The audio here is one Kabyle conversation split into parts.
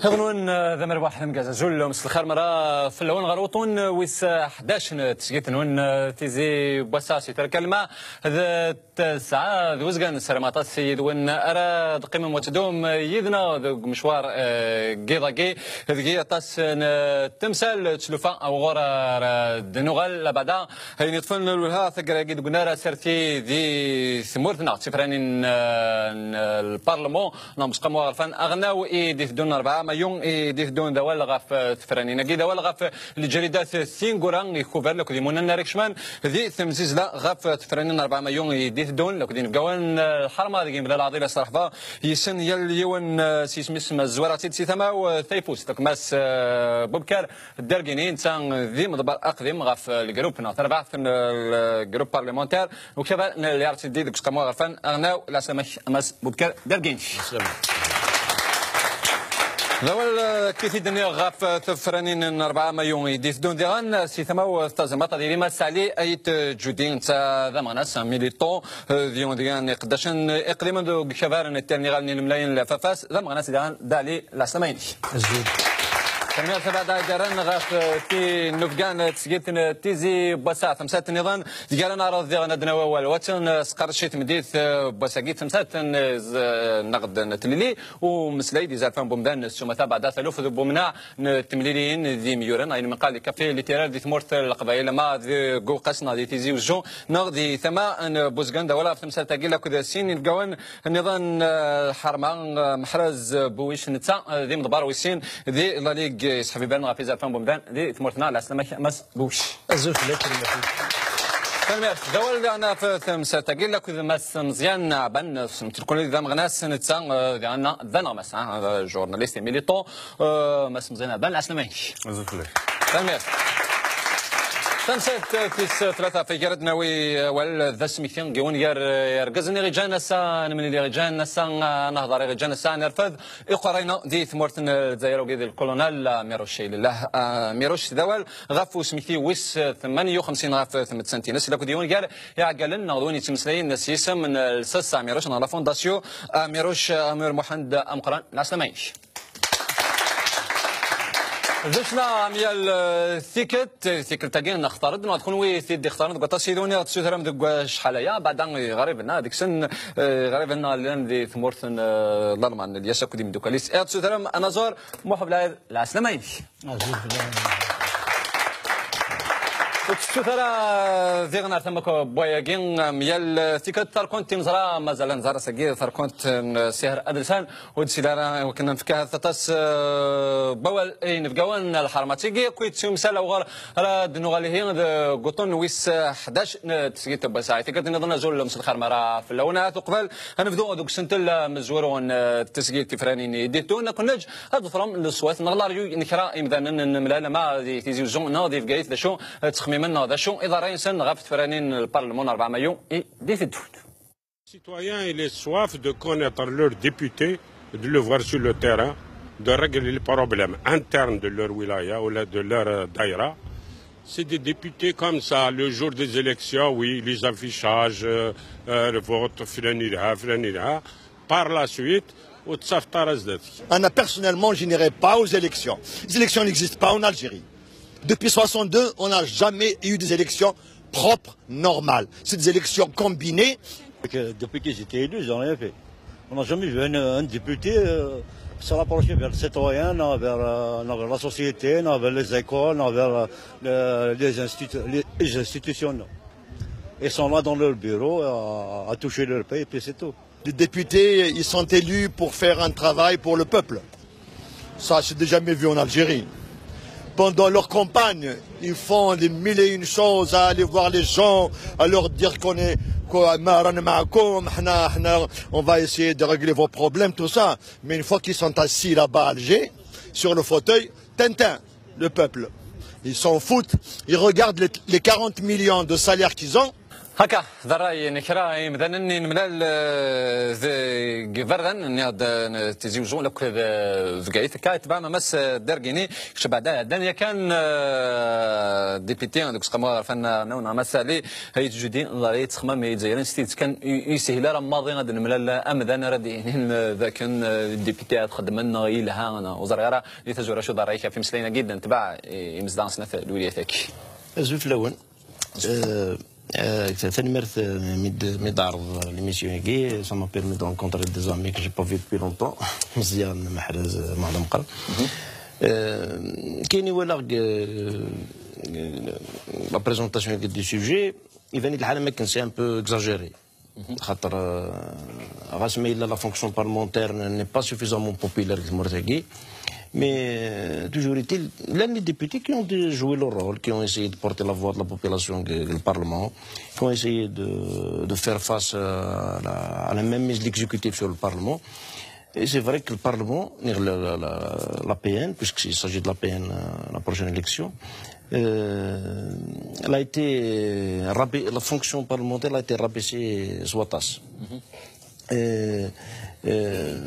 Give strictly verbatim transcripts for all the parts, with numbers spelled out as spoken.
Iɣ-nwen, eh, d amerbuḥ d ameggaz, azul, mselxir mara fell-awen ɣer uṭun wis, eh, ḥdac n tesgit-nwen, eh, Tizi n wass-a si terka lma d tesɛa d uzgan. Nessaram aṭas yid-wen ara d-qqimem wa teddum yid-neɣ deg umecwar, eh, n yiḍ-agi. Deg-i aṭas n, eh, temsal d tlufa, a wuɣur ara d-nuɣal labeɛda ayen yeṭṭfen lwelha taggara-agi deg unnar aserti di tmurt-nneɣ d tifranin, eh, n lparlman. Neɣ mesqam waɣerfan aɣnaw i d-iteddun n rebɛa mayu i d-iteddun d awal ɣef, eh, tefranin-agi, d awal ɣef, eh, lǧaridat tineggura ikubar lakk d imunan ara ikecmen di temzizla ɣef, eh, tefranin n rebɛa mayu i d-iteddun lakk d inebgawen, eh, lḥerma deg imlal aɛḍil asreḥba yes-sen yal yiwen, eh, s yisem-is. Ma zwareɣ-tt-id si tama-w, eh, tayeffust lakk mass, eh, Bubkar Dergini, netta d imeḍbar aqdim ɣef, eh, lgrup neɣ tarbaɛt n, eh, lgrup parlementaire. Ukabar n L R T D deg usqamu aɣerfan aɣnaw, leɛslama-k a mass Bubkar Dergini. D awal, eh, kif i d-nniɣ ɣef, eh, tefranin n rebɛa mayu i d-iteddun diɣen, eh, si tama-w, eh, tazelmaḍt ad yili mass Ali Ayt Ǧudi, netta d ameɣnas, un militant, eh, d yiwen deg-an iqeddacen iqdimen deg ukabar n tirniɣal n ilemlayen n lafafas, d ameɣnas diɣen d Ali, leɛslama-inek. Azul. Tanemmirt a Baɛda Idaran ɣef, eh, tin nufgan, eh, tesgilt n, eh, Tizi n wass-a. Tamsalt nniḍen deg ara neɛreḍ diɣen ad d-nawi awal. Wa tin, eh, sqerdec i tmeddit, eh, n wass-agi, tamsalt n, eh, z-, eh, neɣ d n tlelli, u meslay d izerfan n umdan s umata Baɛda Taluf d umneɛ n temliliyin d imyuren, ayen meqqar di Café Littéraire di tmurt n Leqbayel, ama deg Uwqas neɣ di Tizi Uzzu neɣ di tama n Buzgan. D awal ɣef tamsalt-agi lakk d sin inebgawen nniḍen, eh, lḥerma, eh, Meḥrez Buwic, netta, eh, d imeḍbar wis sin di La Ligue, yesseḥbiben ɣef izerfan n umdan di tmurt-nneɣ. Leɛslama-k a mass Buwic. Azul fell-ak, tanemmirt. Tanemmirt. D awal daɣen ɣef temsalt-agi lakk d mass Meẓyan Ɛban, snemt-t nekkni d ameɣnas, netta, eh, daɣen d aneɣmas, ah, d journaliste et militant, eh, mass Meẓyan Ɛban, leɛslama-inek. Azul fell-ak. Tanemmirt. Tamsalt tis tlata ɣef i ara d-nawi awal d asmekti n yiwen gar, eh, yergazen i ɣ-iǧǧan ass-a nemlil, i ɣ-iǧǧan ass-a, eh, nehḍer, i ɣ-iǧǧan ass-a nerfed iqerray-nneɣ di tmurt n Lezzayer, agi d lkulunal, eh, Amiruc Ilellah. Eh, Amiruc, d awal ɣef usmekti wis tmanya u xemsin ɣef tmettant-ines, lakk d yiwen gar iɛeggalen neɣ d win yettmeslayen s yisem n Lsas Amiruc neɣ la Fondation Amiruc, eh, Amir Muḥend Ameqran, leɛslama-inek. D ccna am yal, eh, tikkelt, tikkelt-agi nextar-d, neɣ d kunwi i t-id-ixtaren deg waṭas yid-wen i ɣ-d-tsutrem deg wacḥal aya, beɛda iɣriben-a deg-sen, eh, iɣriben-a llan di tmurt n, eh, Lalman, Lyas akked imeddukal-is, i ɣ-d-tsutrem anaẓur Muḥ Belɛid, leɛslama-inek. Ur tettut ara diɣen ar tama n wayagi, am yal tikkelt tarkunt i neẓra, mazal ad nẓer ass-agi tarkunt n Siher Adelsan, ur d-tili ara i wakken ad nefk aṭas, eh, n wawal i yinebgawen n lḥerma. Tigi akk i d timsal awɣer ara d-nuɣal ihi deg uṭṭun wis ḥdac n tesgilt n wass-a. I tikkelt nniḍen azul mselxir mara fell-awen. At uqbel ad nebdu deg usentel amezwaru n, eh, tesgilt tifranin i d-iteddun, ad ken-neǧǧ ad d-tḍefrem leṣwat neɣ laryuy n kra imdanen n nemlal ama di Tizi Uzzu neɣ di Bgayet, d acu ttxemmimen neɣ d acu i d ṛṛay-nsen ɣef tefranin n lparlman n rebɛa mayu i d-iteddun. Citoyens et les soif de connaître leurs députés, de les voir sur le terrain, de régler les problèmes internes de leur wilaya ou de leur, euh, daïra. C'est des députés comme ça, le jour des élections, oui, les affichages, euh, euh, le vote, flanira, flanira. Par la suite, وتصيفط رزدتك. Anna, personnellement, je n'irai pas aux élections. Les élections n'existent pas en Algérie. Depuis soixante-deux, on n'a jamais eu des élections propres, normales. C'est des élections combinées. Que depuis qu'ils étaient élus, ils n'ont rien fait. On n'a jamais vu un, un député, euh, se rapprocher vers le citoyen, non, vers, euh, non, vers la société, non, vers les écoles, non, vers, euh, le- les, institu- les- les institutions, non. Ils sont là dans leur bureau à, à toucher leur paie et puis c'est tout. Les députés, ils sont élus pour faire un travail pour le peuple. Ça, c'est déjà jamais vu en Algérie. Pendant leur campagne, ils font des mille et une choses, à aller voir les gens, à leur dire qu'on est, quoi, ما رانا معاكم, حنا, حنا, on va essayer de régler vos problèmes, tout ça. Mais une fois qu'ils sont assis là-bas à Alger, sur le fauteuil, Tintin, le peuple. Ils s'en foutent. Ils regardent les, les quarante millions de salaires qu'ils ont. Hakka, d ṛṛay n kra imdanen i nemlal, eh, deg iberdan, nniɣ-d, eh, n Tizi Uzzu, akk d, eh, Bgayet. Akka i tebɛem a Mass, eh, Dergini, kečč beɛda ɛeddan yakan, eh, député deg Useqqamu Aɣerfan, eh, neɣ a Mass Ali, ay tjudi, la yettxemmam i Izzayriyen s tidet kan, i, i yeshil ara maḍi ad nemlal amdan ara d-yinin, eh, d akken, eh, député ad xedmen neɣ yelha, neɣ ur ẓriɣ ara di tazwara acu d ṛṛay-ik ɣef imeslayen-agi d-netbeɛ i, imezdaɣ n snat lwilayat-agi. Azul fell-awen. Euh, euh, tanemmirt, euh, mi d- mi d-ɛreḍ l'émission-agi, ça m'a permis de rencontrer des amis que j'ai pas vu depuis longtemps. Meẓyan Mahrez, euh, Mohamed Mqar. Euh, كاين ولا، euh, la présentation du sujet, il venait de الحالة ما كان c'est un peu exagéré. خاطر، آه، غاس ما إلا la fonction parlementaire n'est pas suffisamment populaire في المرتقي. Mais, euh, toujours est-il, là, les députés qui ont dé- joué leur rôle, qui ont essayé de porter la voix de la population, que- que le Parlement, qui ont essayé de, de faire face à la, à la mainmise de l'exécutif sur le Parlement. Et c'est vrai que le Parlement, la, la, la, la P N, puisqu'il s'agit de la P N, euh, la prochaine élection, euh, elle a été rabai- la fonction parlementaire a été rabaissée soit. Euh, euh,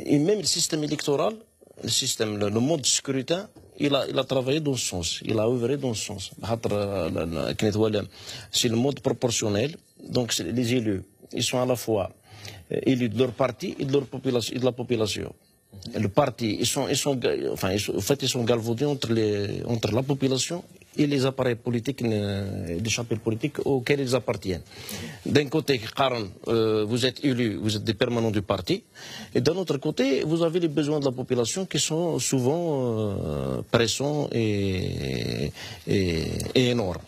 et même le système électoral, le système, le, le mode de scrutin, il a, il a travaillé dans ce sens, il a œuvré dans ce sens. خاطر، آه، لا- لا- كما تقول، c'est le mode proportionnel. Donc c'est- les élus, ils sont à la fois, euh, élus de leur parti et de leur population, et de la population. Le parti, ils sont, ils sont, ga- enfin, ils sont- en fait, ils sont galvaudés entre les, entre la population et les appareils politiques, ne- les chapelles politiques auxquelles ils appartiennent. D'un côté, ils disent, euh, vous êtes élus, vous êtes des permanents du parti, et d'un autre côté, vous avez les besoins de la population qui sont souvent, euh, pressants et, et, et énormes.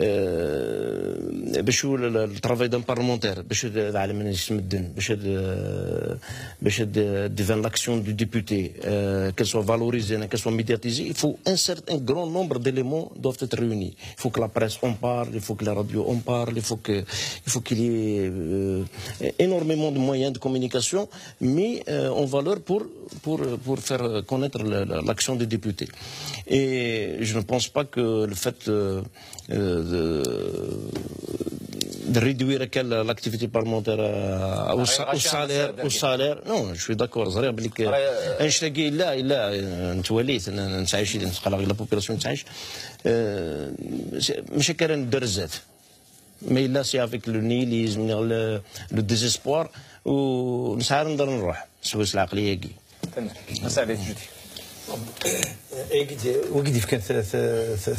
Euh, باش هو ال- ال- le travail d'un parlementaire, باش هاد العالم يسمدن، باش هاد- باش هاد تبان l'action du député, euh, qu'elle soit valorisée, qu'elle soit médiatisée, il faut un certain, un grand nombre d'éléments doivent être réunis. Il faut que la presse en parle, il faut que les radios en parlent, il faut que, il faut qu'il y ait, euh, énormément de moyens de communication mis, euh, en valeur pour, pour, pour faire connaître le- le- l'action des députés. Et je ne pense pas que le fait, euh, euh, de, de réduire كاع l'activité parlementaire, euh, au, sa- au salaire, au salaire. Non, je suis d'accord. ضريغ بلي ك- انشتاقي لا لا نتوليت نتعيش نتقلق la population نتعيش. Euh, ماشي كان درزات. Mais là, c'est avec le nihilisme, le, le désespoir, ونسعى نقدر نروح سويس العقلية كي. Wagi d-yefkan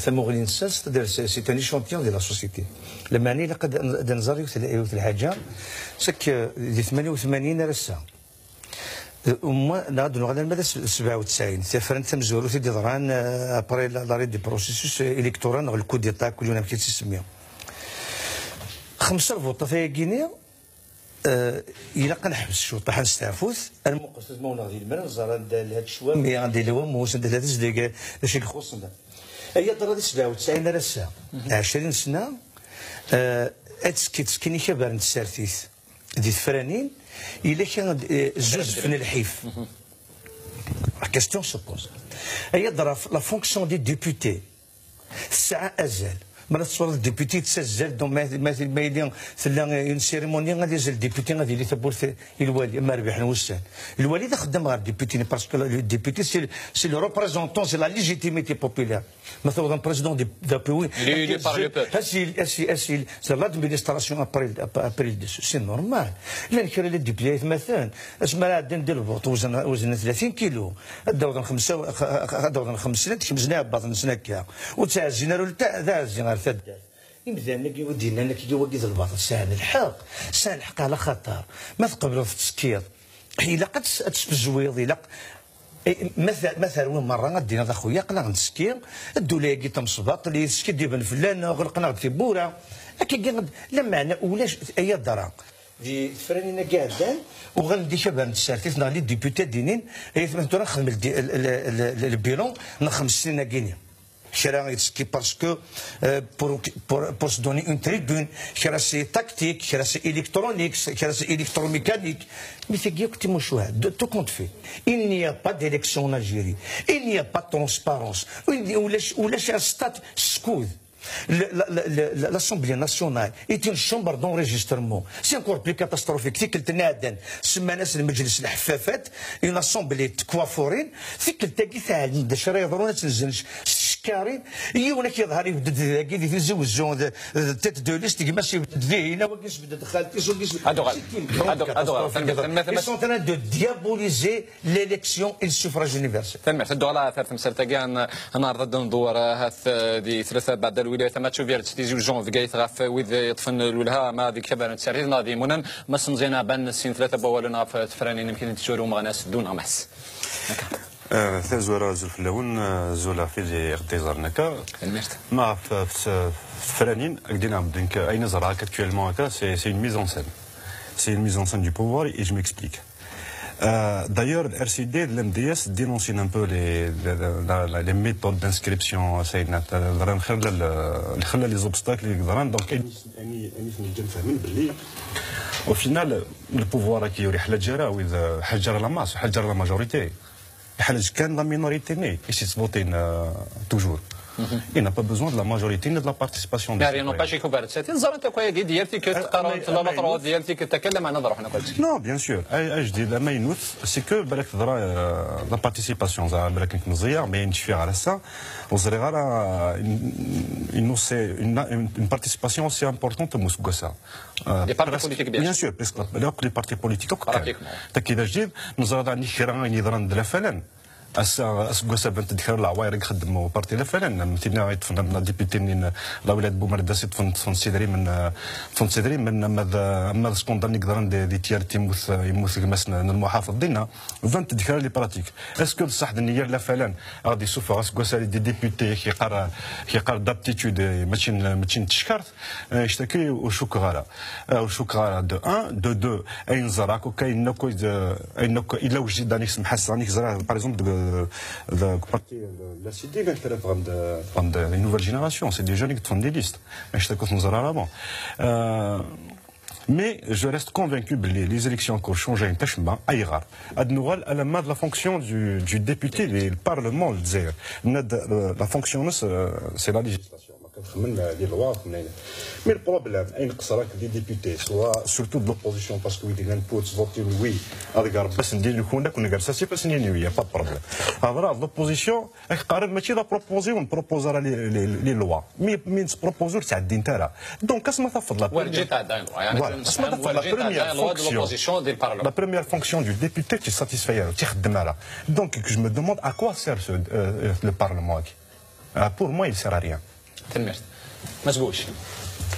tamuɣli-nsen, c'est-à-dire c'est un échantillon de la société. Lameɛna ilaq ad nẓer yiwet lḥaǧa, c'est que di tmanya u tmanyin ar ass-a, au moins, neɣ ad nuɣal arma d sebɛa u tesɛin, tafrant tamezwarut i d-yeḍran, après l'arrêt du processus électoral neɣ le coup d'état, kul yiwen amek i tt-isemmi. Xemsa lbuṭat ayagi-ni, ilaq ad neḥbes cwiṭ, ad nesteɛfut, ad nmuqel tutma-nneɣ di lemri, ad nẓer anda lhat ccwami, anda yella wamus, anda lhat zedeg, d acu i ixuṣṣen. Aya yeḍra di sebɛa u tesɛin ar ass-a, ɛecrin sna, ad tekkin ikabar n tsertit di tefranin, yella kra n zuzef n lḥif. La question se pose. Aya yeḍra, la fonction des députés tesɛa azal. Ma la tettwaliḍ député yettazzal, donc ma, ma, ma yili tella une cérémonie, ad yazal député, ad yili tawwurt i lwali, ma rbiḥen wussan. Lwali d axeddam ɣer député, parce que le député, c'est le, c'est le représentant, c'est la légitimité populaire. Ma tawḍen président de, de la République, il est élu par le peuple. C'est l'administration après, après le dessus. C'est normal. Llan kra les députés, asmi ara ɛeddan di lbuṭ, weznen, weznen tlatin kilu, ad d-awḍen xemsa, ad d-awḍen xemsin, ad kemzen iɛebbaḍ-nsen akka. Ur ttɛezzin ara ula d aɛezzi ɣer taddart. Imdanen-agi i d-yennan akka wagi d lbaṭel, sɛan lḥeqq, sɛan lḥeqq ɛla xaṭer. Ma tqebleḍ tettekkiḍ, ilaq ad tes- ad tesfezwiḍ, ilaq, eh, ma t- ma terwi merra ad d-tiniḍ a xuya, aql-aɣ nettekki, ddula-agi tamesbaṭ, li teskiddiben fell-aneɣ, ɣelqen-aɣ-d tiwwura. Akkagi, lameɛna ulac, ay adra. Di tefranin-agi iɛeddan, uɣalen-d ikabar n tsertit neɣ les députés ad d-inin, ay atma tura nxedem ldi- l- l- l- lbilan n xems snin-agi-ni. Kra yettekki parce que, euh, pour, pour, pour se donner une tribune, kra c'est tactique, kra c'est électronique, kra c'est électromécanique. Mais tagi akk d timucuha, de tout compte fait. Il n'y a pas d'élection en Algérie. Il n'y a pas de transparence. Ulac, ulac un stade skud. Le- la- la- la- la- L'Assemblée nationale est une chambre d'enregistrement. C'est encore plus catastrophique. Tikkelt n Aɛdan, semman-as lmeǧlis n lḥeffafat, une assemblée de coiffurin. Tikkelt-agi teɛlem d acu ara yeḍrun, ad tt-nzen s tcekkarin. Yiwen ad k-yeḍher yebded dagi di Tizi Wezzu, de, de tête de liste, gma-s yebded dihin, wagi yesbedd xalti-s, wagi yesbedd. Ad uɣal, c'est une grande ad uɣal, ad uɣal. Catastrophe. Tanemmirt, tanemmirt, tanemmirt. Ils sont en train de diaboliser l'élection et le suffrage universel. Tanemmirt. Ad d-uɣaleɣ ɣer temsalt-agi, ad n-, ad neɛreḍ ad d-nḍewwer, ahat, eh, di tlata beɛda lwilayat, ama d Tubiret, Tizi Wezzu, Bgayet, ɣef wid yeṭṭfen lwelha, ama di Kabar n Tsertit neɣ di Munan, Mass Meẓyan Ɛban, sin tlata n wawalen ɣef tefranin, amek i tent-tettwaru, meɣnas, ddu neɣ mas. Eh, tazwara, azul fell-awen, eh, azul ɣef wid i ɣ-d-iẓerren akka. Tanemmirt. Ma ɣef, ɣef, ɣef tefranin, ak-d-iniɣ, donc, ayen i ẓerreɣ akka actuellement akka, c'est, c'est une mise en scène. C'est une mise en scène du pouvoir et je m'explique. Euh, d'ailleurs, le R C D, le M D S dénoncent un peu les, les, la- la- les méthodes d'inscription, c'est une- les obstacles, donc, au final, le pouvoir qui aurait la majorité. Quand la minorité n'est, et c'est voté, euh, toujours. Il n'a pas besoin de la majorité ni de la participation des citoyens. N'empêche que Tubiret, c'est une zone, quoi, il y a des tickets, euh, quarante, mais- la mais- trois, des tickets, تكلم عن نظرة، احنا قلت. Non, bien sûr. اش دي لما ينوث c'est que بالك تضرا، euh, la participation, زعما بالك كنت مزيا، mais نشفي على ça. وزري غير، euh, une, une, une participation aussi importante, موسكوسا. Des partis politiques, bien sûr. Bien sûr, parce que les partis politiques, pratiquement. تاكي جديد، نزرا داني كرا، يعني، ضرا دلا فلان. Ass-a, aseggas-a bant-d kra n leɛwayer i ixeddem uparti la falan, am tinna i ṭṭfen am la députée-nni n la wilayt n Bumerdas i ṭṭfen, ṭṭfen s idrimen, eh, ṭṭfen s idrimen, ama d, ama d scandale i yeḍran di, di Tiyaret, yemmut, yemmut gma-s n, n lmuḥafeḍ dinna, bant-d kra les pratiques. Est-ce que d ṣṣeḥ d nniya n la falan, a ɣ-d-isuffeɣ aseggas-a des députés, ak-yeqqar, ak-yeqqar d'aptitude, eh, mačči n, mačči n teckart, Eh, اشتكي وشكرا. Eh, وشكرا de un, de deux. Ayen ẓra, akk ayen akk, eh, ayen akk, illa وجديد, anik semḥaseɣ, anik ẓra, par exemple, de, de parti, de la C D, amek ara teffɣen de, teffɣen de, une nouvelle génération, c'est des jeunes qui font des listes. اشتكي ur ten-ẓra ara, bon. Euh, mais je reste convaincu que les, les élections qui ont changé, ayɣer? Ad nuɣal alamma d la fonction du, du député, le parlement, le, la fonction, euh, c'est la législation. كنخمم les lois. Mais le problème, ayen qeṣṣer akk des députés, soit surtout de l'opposition, parce que wid yellan pour voter oui, ad ɣer bas n din kun akk ngar sa si fassen yini, y a pas de problème. Hḍra d l'opposition, ak qqaren mačči d proposer, ur npropose ara les, les, les lois. Mais, mais nettpropose ur ttɛeddint ara. Donc, asma tafeḍ la première, voilà, asma tafeḍ la première fonction, la première fonction du député, tu satisfais, tu Donc, je me demande à quoi sert ce, euh, le Parlement. Ah, pour moi, il sert à rien. Tanemmirt. Mazbuc.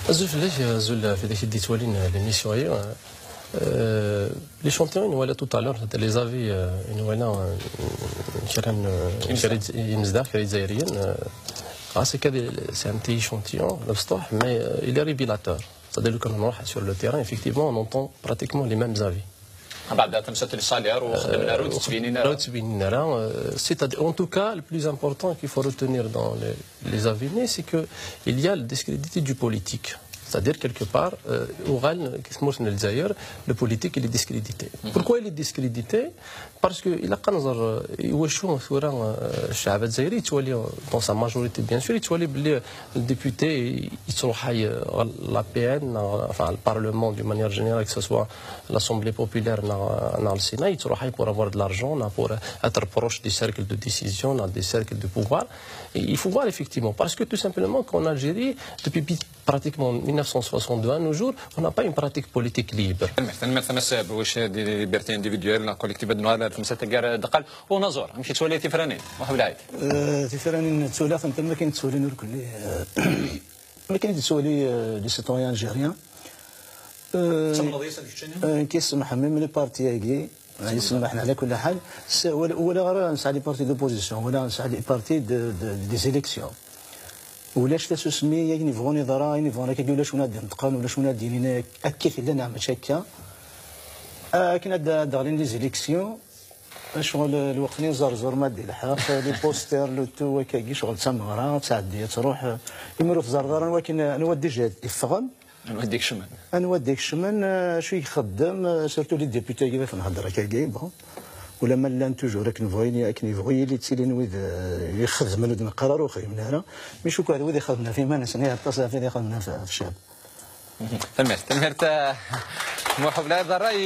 Azul fell-ak, azul fell-ak i d-yettwalin l'émission-agi. Euh, l'échantillon, il nous voilà tout à l'heure, les avis, euh, il nous voilà, euh, kra n, euh, imezdaɣ, kra n Izzayriyen, euh, ah, c'est que des- c'est un petit échantillon, l'abstor, mais, euh, il est révélateur. C'est-à-dire que quand on va sur le terrain, effectivement, on entend pratiquement les mêmes avis. بعد تمسة الصالير وخدمنا رو تبينينا رو تبينينا رو، euh, c'est-à-dire, en tout cas, le plus important qu'il faut retenir dans les, les avis, c'est que il y a le discrédit du politique. C'est-à-dire, quelque part, euh, au Ghal, le politique, il est discrédité. Pourquoi il est discrédité? Parce que il a euh, dans sa majorité, bien sûr, il y a le député, il y a l'A P N, enfin, le Parlement d'une manière générale, que ce soit l'Assemblée populaire, dans le Sénat, il y a pour avoir de l'argent, pour être proche des cercles de décision, des cercles de pouvoir. Et il faut voir effectivement, parce que tout simplement qu'en Algérie, depuis pratiquement mille neuf cent soixante-deux à nos jours, on n'a pas une pratique politique libre. Tanemmirt, tanemmirt a Mass Buc, des libertés individuelles, la collectivité de Noël, la Msata Gar Dakal, ونزور. أمشي تولي تفرانين. وحب العيد. Euh, tifranin ttwaliɣ-tent am wakken ttwalin irkelli, euh, am wakken i d-ttwali, euh, les citoyens algériens. Euh, euh, nekk yessemḥen même les partis-agi, yessemḥen ɛla kulli ḥal. S-, wala, wala ara nesɛa les partis d'opposition, wala nesɛa les partis de, de, des élections. Ulac tasusmi, ayen yebɣun yeḍra, ayen yebɣun akka, ulac win ad d-ineṭqen, ulac win ad d-yinin akka i tella neɣ mačči akka. Akken ad d-, ad d-ɣlin les élections, Ccɣel lweqt-nni Zerzuṛ ma d-ilḥeq, les posters, le tout, wakkagi, ccɣel d tameɣra, ad tɛeddi, ad truḥ. Imi ur teẓriḍ ara anwa akken, anwa déjà yeffɣen. Anwa i d-ikecmen? Anwa i d-ikecmen, eh, acu i ixeddem, eh, surtout les députés-agi, ma tenhedder akkagi, bon. Ulamma llan toujours akken bɣin, akken yebɣu yili, ttilin wid, eh, ixedmen ur d-neqqar ara ur xdimen ara, mi cukkeɣ d wid ixedmen ɣef iman-nsen i aṭas ɣef wid ixedmen ɣef, ɣef ccɛeb. Tanemmirt, tanemmirt, eh, Muḥ Belɛid. Ṛṛay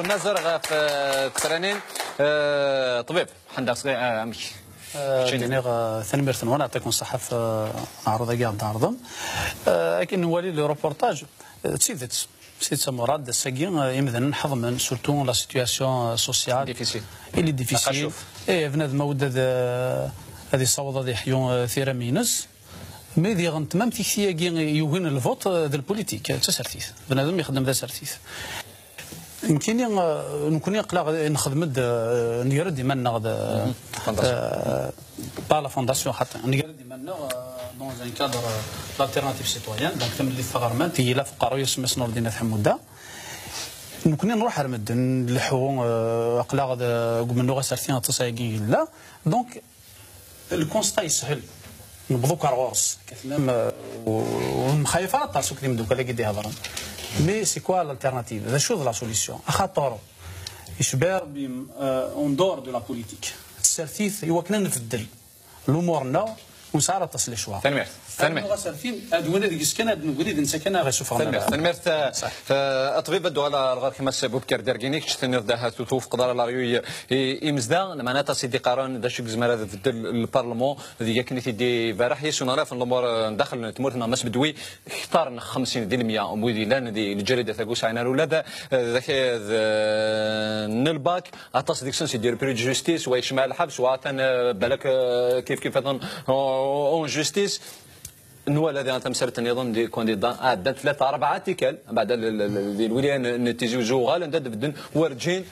unaẓur ɣef, eh, tefranin. Eh, ṭbib, ḥend aɣ-, eh, amek? Eh, d-iniɣ, eh, tanemmirt-nwen, yeɛṭikum ṣṣeḥḥa ɣef, eh, leɛruḍ-agi i ɣ-d-tɛerḍem. Eh, akken nwali le reportage, eh, d tidet, s tidet a Murad, ass-agi, eh, imdanen ḥeḍmen, surtout la situation, eh, sociale Difficile. Il est difficile. Eh, bnadem awed ad, eh, ad yessaweḍ ad yeḥyu, eh, tiram-ines. Mais diɣen tmam tikti-agi yugin lvuṭ, eh, d lpulitik, d tasertit. Bnadem ixeddem d asertit. Nekkini, eh, nekkni aql-aɣ nxeddem-d, eh, nger-d iman-nneɣ d, eh, par la fondation, xaṭi. Nger-d iman-nneɣ, eh, dans un cadre, eh, d'alternative citoyenne, donc tamlilt taɣermant, i yila f uqerruy-is Mass Nurdin At Ḥemmuda. Nekkni nruḥ ar medden, nleḥḥu, eh, aql-aɣ d, deg umennuɣ aserti aṭas ayagi yella. Donc, le constat yeshel. Newweḍ akk ar ɣur-s. Katmam, eh, ur, ur nemxayaf ara aṭas akk d imeddukal-agi d-ihedren. Mais c'est quoi l'alternative? D acu d la solution? Axaṭer, yecba Rebbi, eh, en dehors de la politique. Tsertit i wakken ad nbeddel lumuṛ-nneɣ, ur nesɛi ara aṭas n lecɣal. Tanemmirt. Tanemmirt. Ad nuɣ asertin, ad win ad yeskan ad negri d netta kan ara ɣ-isuffɣen. Tanemmirt. Tanemmirt, eh, eh, a ṭbib, ad d-uɣaleɣ ɣer-k a Mass Bubker Dergini, kečč tenniḍ-d ahat ur twufqeḍ ara la rue i, i imezdaɣ, lmeɛna aṭas i d-iqqaren d acu i yezmer ad ibeddel lparlement, d akken i t-id-iberreḥ, yes, unaɣlaf n lumuṛ, eh, n daxel n tmurt-nneɣ Mass Bedwi, kter n xemsin di lemya n wid yellan di lǧarida tagi ur sɛin ara ula d, eh, d, eh, n lbak, aṭas deg-sen c'est des repris de justice, wa yecmeɛ lḥebs, wa atan, eh, balak, eh, kif kif atan en, en justice. Nwala diɣen tamsalt nniḍen di candidat ɛeddan tlata rebɛa tikkal, mbeɛd di lwilaya n Tizi Uzzu uɣalen-d ad bedden, werǧin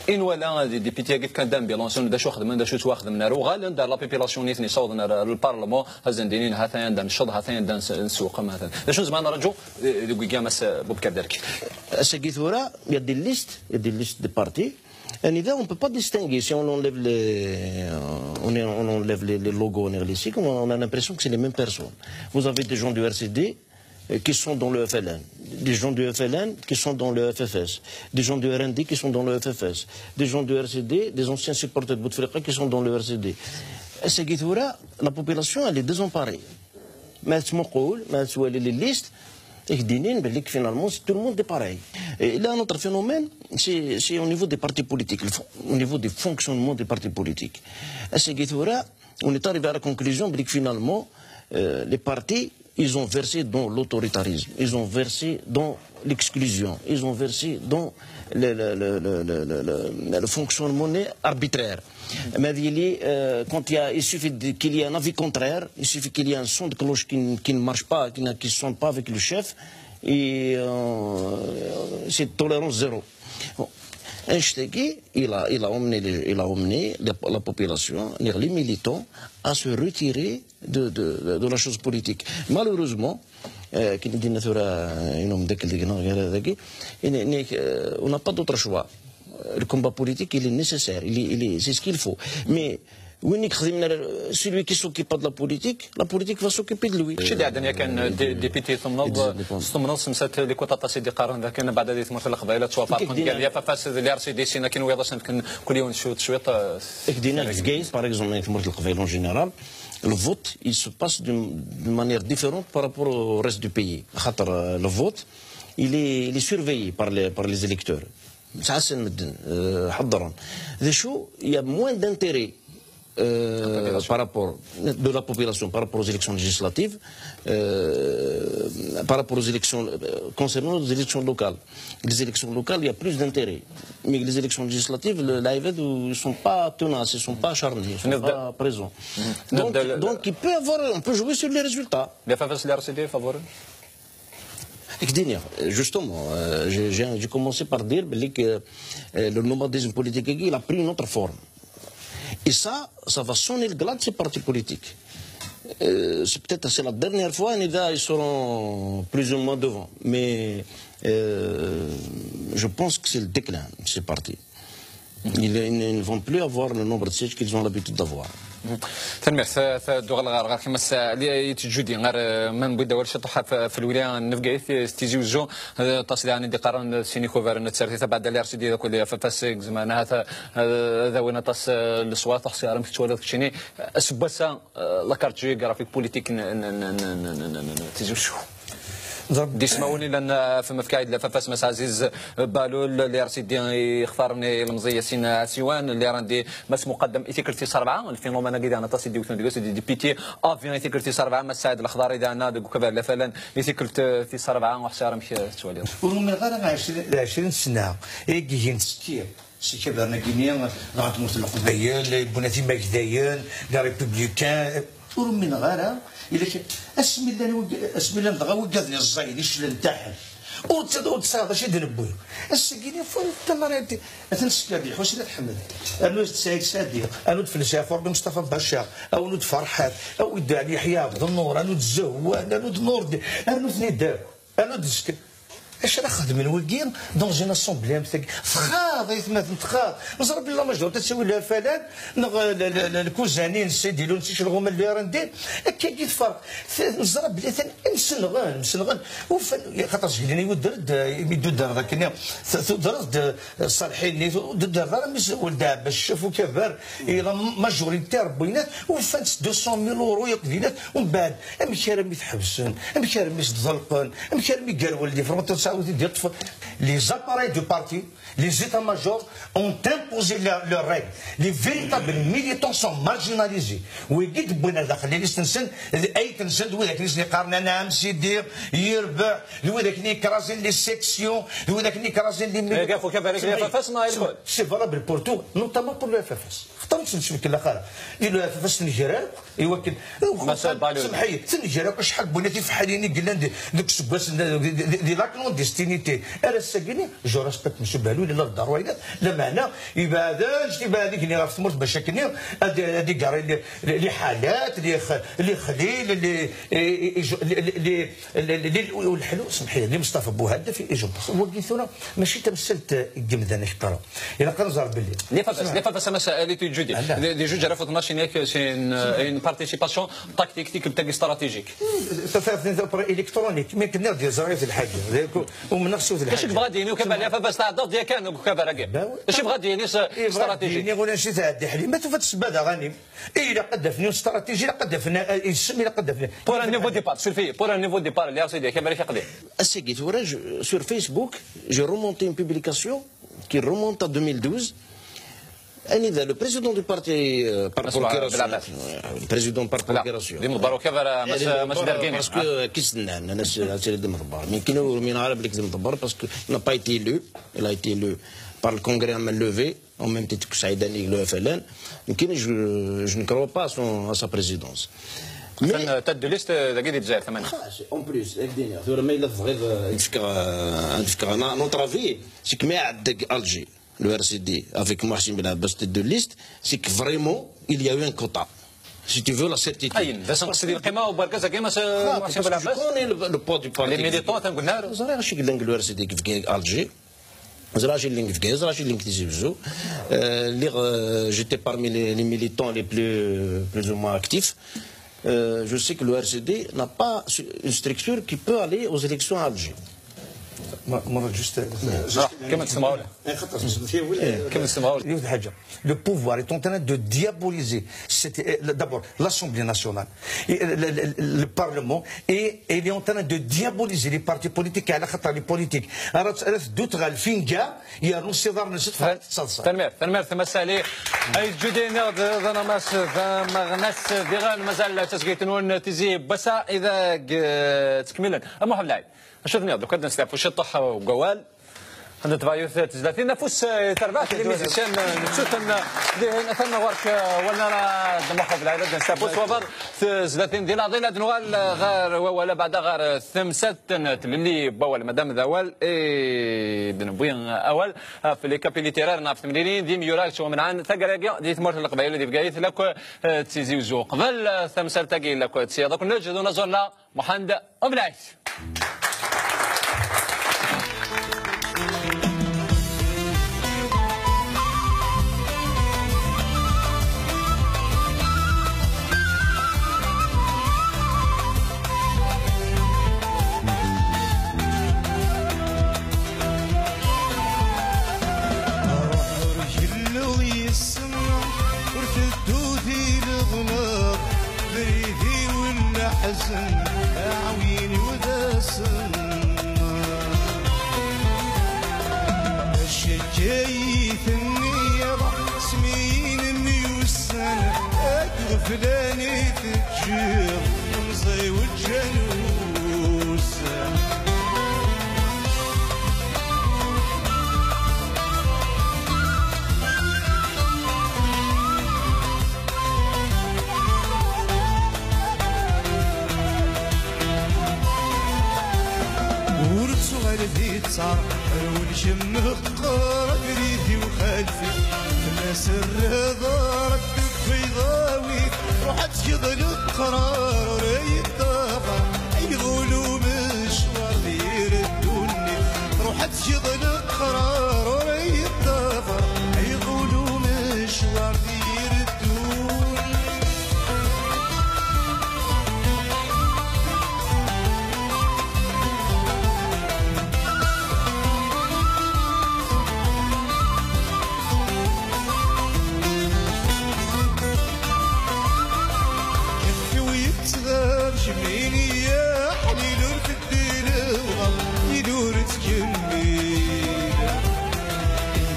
i nwala di députés-agi fkan-d ambulance, d acu xedmen, d acu ttwaxedmen, ar uɣalen-d ar la population nitni ssawḍen ar lparlement, ad sen-d-inin ha-t-an anda necceḍ, ha-t-an anda nessewqem, ha-t-an. D acu nezmer ad nraǧu, eh, deg wigi a Mass Bubker Dergini? Ass-agi tura, il y a des listes, il y a des listes de partis. Anida, on ne peut pas distinguer si on enlève les, on, on enlève les, les logos, on, on a l'impression que c'est les mêmes personnes. Vous avez des gens du R C D, euh, qui sont dans le F L N, des gens du F L N qui sont dans le F F S, des gens du R N D qui sont dans le F F S, des gens du R C D, des anciens supporters de Bouteflika qui sont dans le R C D. Ass-agi tura, la population, elle est désemparée. Ma tettmuqul, ma tettwali les listes, i k-d-inin belli que finalement tout le monde est pareil. Et là, notre phénomène, c'est, c'est au niveau des partis politiques, le fon-, au niveau du fonctionnement des partis politiques. Ass-agi tura, on est arrivé à la conclusion belli que finalement, euh, les partis, ils ont versé dans l'autoritarisme, ils ont versé dans l'exclusion, ils ont versé dans le, le, le, le, le, le, le, le fonctionnement arbitraire. Mais il, euh, quand il y a, il suffit de, qu'il y ait un avis contraire, il suffit qu'il y ait un son de cloche qui, ne- qui ne marche pas, qui ne qui sonne pas avec le chef, et euh, c'est tolérance zéro. Bon. Anect-agi, il a, il a emmené, les- il a emmené la, la population, les militants, à se retirer de, de, de la chose politique. Malheureusement, euh, كي ندينا ثورة ينوم ذاك اللي قلنا غير هذاك، يعني، يعني، euh, on n'a pas d'autre choix. Le combat politique, il est nécessaire, il est, il est, c'est ce qu'il faut. Mais وين يخدم celui qui s'occupe pas de la politique, la politique va s'occuper de lui. Kečč i d-iɛeddan yakan d- député, tumneḍ, tumneḍ semsat likut aṭas i d-iqqaren dakken beɛda di tmurt n Leqbayel ad ttwafarqen gar L F F S d l'R C D, sin akken wiyaḍ asen-fken kul yiwen cwiṭ cwiṭ. Ak-d-iniɣ deg Bgayet, par exemple, di tmurt n Leqbayel en général, le vote, il se passe d'une d'une manière différente par rapport au reste du pays. Xaṭer, euh, le vote, il est, il est surveillé par les, par les électeurs. Ttɛassan medden, euh, ḥeḍren. D acu, il y a moins d'intérêt, euh, par rapport de la population par rapport aux élections législatives, euh, par rapport aux élections, euh, concernant les élections locales. Les élections locales, il y a plus d'intérêt. Mais les élections législatives, le, les gens ne sont pas tenaces, ils ne sont pas acharnés, ils ne sont pas présents. Donc, donc, il peut avoir, on peut jouer sur les résultats. L'R C D est favori. Justement, euh, j'ai j'ai- j'ai commencé par dire que, euh, le nomadisme politique, il a pris une autre forme. Et ça, ça va sonner le glas de ces partis politiques. Euh, c'est peut-être c'est la dernière fois, anida, ils seront plus ou moins devant. Mais euh, je pense que c'est le déclin de ces partis. Ils ne vont plus avoir le nombre de sièges qu'ils ont l'habitude d'avoir. Tanemmirt. Tadduɣal ɣer ɣer-k a Mass Ali Tejjudi, ɣer ma newwi-d awal ciṭuḥ ɣef lwilaya n Bgayet, Tizi Uzzu, aṭas diɣen i d-iqqaren d sin ikubaren n tsertit abeɛda l'R C D d akk l'F F S i izemren ahat ad awin aṭas n leṣwat. Ḥṣiɣ amek tettwaliḍ keččini aseggas-a la carte géographique politique n Tizi Uzzu? D ismawen i llan ɣef mefka-d l'F F S, Mass Ɛziz Balul, l'R C D ixtaren ilemẓi Yasin Asiwan, l'R N D Mass Muqaddam i tikkelt tis rebɛa. Lfinumana-agi daɣen aṭas i d-iwten deg-s, d député avi i tikkelt tis rebɛa, Mass Saɛid Lexdari daɣen deg ukabar Lafalan i tikkelt tis rebɛa. Uḥṣiɣ amek tettwaliḍ? Ur umineɣ ara ɛecrin, ɛecrin sna i yigin ttekkiɣ. Si kabarnagini, dɣa tmurt n Leqbayel, yewwin at imagdayen, les républicains, ur umineɣ ara. Ila k-, asmi llan wig-, asmi llan dɣa wiggaden iẓẓayen, iclan taḥel. Ur t-, ur tesɛiḍ acu i d-newwi. Ass-agi, tamara, atan Skerdi Ḥusin At Ḥmed, rnu-d Saɛid Sadiq, rnu-d Felsi Afurdi Mustafa Baca, rnu-d Ferḥat, awi-d Ɛli Yeḥya Ɛebdennur, rnu-d Zehwan, rnu-d Nurdi, rnu-ten-id akk. Rnu-d Skerdi. Acu ara xedmen wigi dans une assemblée am tagi? Txaḍ, ay atmaten, txaḍ. Neẓra belli la majorité ad tawi Lafalan, neɣ lkuzanin, Sidi Lun, Sicelɣuma, l'R N D. Akkagi tferq. Neẓra belli atan msenɣen, msenɣen. Ufan, xaṭer zeglen i udder-d, mi d-udder d akken, tudreḍ-d Ṣalḥin-nni, ur d-udder ara mi s-, Weld Ɛebbas, Ccaf Ukabar, la majorité, Rebbi yenna, ufan-tt deux cent mille euros yakk dinat, umbeɛd, amek armi t-ḥebsen, amek armi s-d-ḍelqen, amek armi gar Weld Ifrun, ur tesɛiḍ ur t-id-yeṭṭef. Les appareils du parti, les états-majors ont imposé leurs leurs règles. Les véritables militants sont marginalisés. Wigi d-wwin ar daxel les listes-nsen, d ayt-nsen, d wid akken i sen-yeqqaren anɛam sidi, yerbeḥ, d wid akken i yekrazen les sections, d wid akken i yekrazen les militants. C'est valable pour tout, notamment pour le F F S. Xaṭer ur tt-nettbekkil ara. Di le F F S tenger akk, i wakken, semḥi, tenger akk acḥal n wina tifeḥḥalin i yellan di, deg useggas n, di, di, di la clandestinité. Ar ass-agi-nni, je respecte Monsieur Balou, yella d ṛṛwayat, lameɛna, ibeɛden, ǧǧet ibeɛden igenni ɣef tmurt bac akken ad, ad iger li, li, li ḥalat, li x-, li xlil, li, li, li, li, li, li, li, li, ul ḥlu, semḥi, li Mustafa Buhadef, i je pense. Wagi tura, mačči tamsalt n yimdanen akk ara. Ilaq ad nẓer belli. Li F F S, li F F S, a Mass Ali Tejjudi. Di, di juj alaf u tnac, yak, c'est une, une participation tactique, tikkelt-agi stratégique. Électronique, mais que nerdi ẓriɣ d lḥaǧa. Umneɣ s lḥaǧa. Acu yebɣa ad yini ukabar, li F F S tɛeddaḍ yakan deg ukabar-agi? Acu yebɣa ad yini stratégique? Yebɣa ad yini ula acu tɛeddi ḥli. Ma tufa-d ssebba daɣanim. I ilaq ad d-afen une stratégie, ilaq ad d-afen, euh, isem, ilaq ad d-afen. Pour un nouveau départ, surveillez, pour un nouveau départ, l'R C D, kabarek aqdim. Ass-agi tura, je- sur Facebook, j'ai remonté une publication qui remonte à deux mille douze. Anida, le président du parti, euh, par procuration. Le président par procuration. D imḍebber ukabar, a Mass Dergini. Parce que, euh, qui se name, Anas Asiri d imḍebber. Mais qui ne remet pas le d imḍebber parce qu'il n'a pas été élu. Il a été élu par le Congrès à main levée. En même temps, Saïd Anig, le F L N, je, je ne crois pas à, son, à sa présidence. Mais... Atan tête de liste dagi di Lezzayer tamaneɣ. En plus, ad k-d-iniɣ, tura ma yella tebɣiḍ ad k-fkeɣ, ad k-fkeɣ notre avis, c'est que mi iɛedda deg Alger, le R C D, avec Mohsin Belabès tête de liste, c'est que vraiment, il y a eu un quota. Si tu veux la certitude. Ayen, d asenqes di lqima n wergaz-agi, Mass Mohsin Belabès. Je connais le, le poids du parti. Les militants, atan qulna. Ẓriɣ acu yellan deg le R C D deg Alger. Ẓriɣ acu yellan deg Bgayet, ẓriɣ acu yellan deg Tizi Wezzu. Euh, lliɣ, euh, j'étais parmi les, les militants les plus, plus ou moins actifs. Euh, je sais que le R C D n'a pas su- une structure qui peut aller aux élections à Alger. مرة juste. كمل سماول. كمل سماول. Le pouvoir est en train de diaboliser. D'abord, l'Assemblée nationale, et le, le, le, Parlement, et, et il est en train de diaboliser les partis politiques. على خاطر les politiques راه تدوت غا الفينكا يا روسي دار نسيت. Tanemmirt, tanemmirt a Mass Ali. Ay Tejjudi, d anamas d ameɣnas diɣen, mazal tasegrit-nwen Tizi n wass-a ideg ttkemmilen. A Muḥend Lɛid, acu tenniḍ? Deg ad nesteɛfu ciṭuḥ deg wawal. Ad netbeɛ yiwet tezlatin, afus, eh, terbaɛt les musiciens, eh, nettuten, eh, dihin, atan ɣur-k, eh, walna ara d-nmuḥu belɛid, ad nesteɛfu s wabar tezlatin di leɛḍil, ad nuɣal, eh, ɣer wawal, abeɛda ɣer, eh, temsalt n tlelli n wawal, madam d awal, eh, d-newwi, eh, awal, eh, ɣef les capitales littéraires, neɣ ɣef temlilin d imyura yettwamenɛen taggara-agi di tmurt n Leqbayel, di Bgayet, lakk, eh, d Tizi Wezzu. Qbel, eh, tamsalt-agi, lakk, d tiyaḍ akk neǧǧ d unaẓur-nneɣ, Muḥend Belɛid. Flan i teǧǧiḍ temẓi weǧǧan ussan. Ur ttuɣal di ttaṛ, rwel kemm meqqer abrid-iw xalfi. Fell-as rriḍ, Ṛebbi yewwi-d. Ruḥ ad tgeḍ leqrar ur yeṭṭafar, ay ɣulum ccwar d yir ddunit. Ruḥ ad tgeḍ leqrar ur yeṭṭafar, ay ɣulum ccwar d yir ddunit. Keffi-w yettɣar, kemmini ya ḥlil ur teddi lebɣa, yid ur ttkemmil.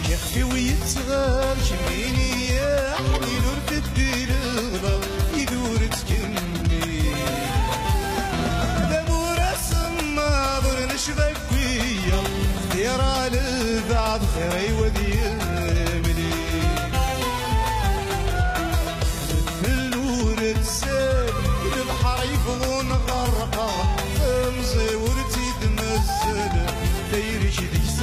Kexf-iw yettɣar, kemmini ya ḥlil ur teddi lebɣa, yid ur ttkemmil. D amuras mmaḍ ur necba akk wiya, xtir lebɛaḍ xir i wad yemlil. Fell ur tsal, lebḥer yebɣun ɣerqeɣ, temẓi ur tt-id-mazzel, tayri-k deg-s.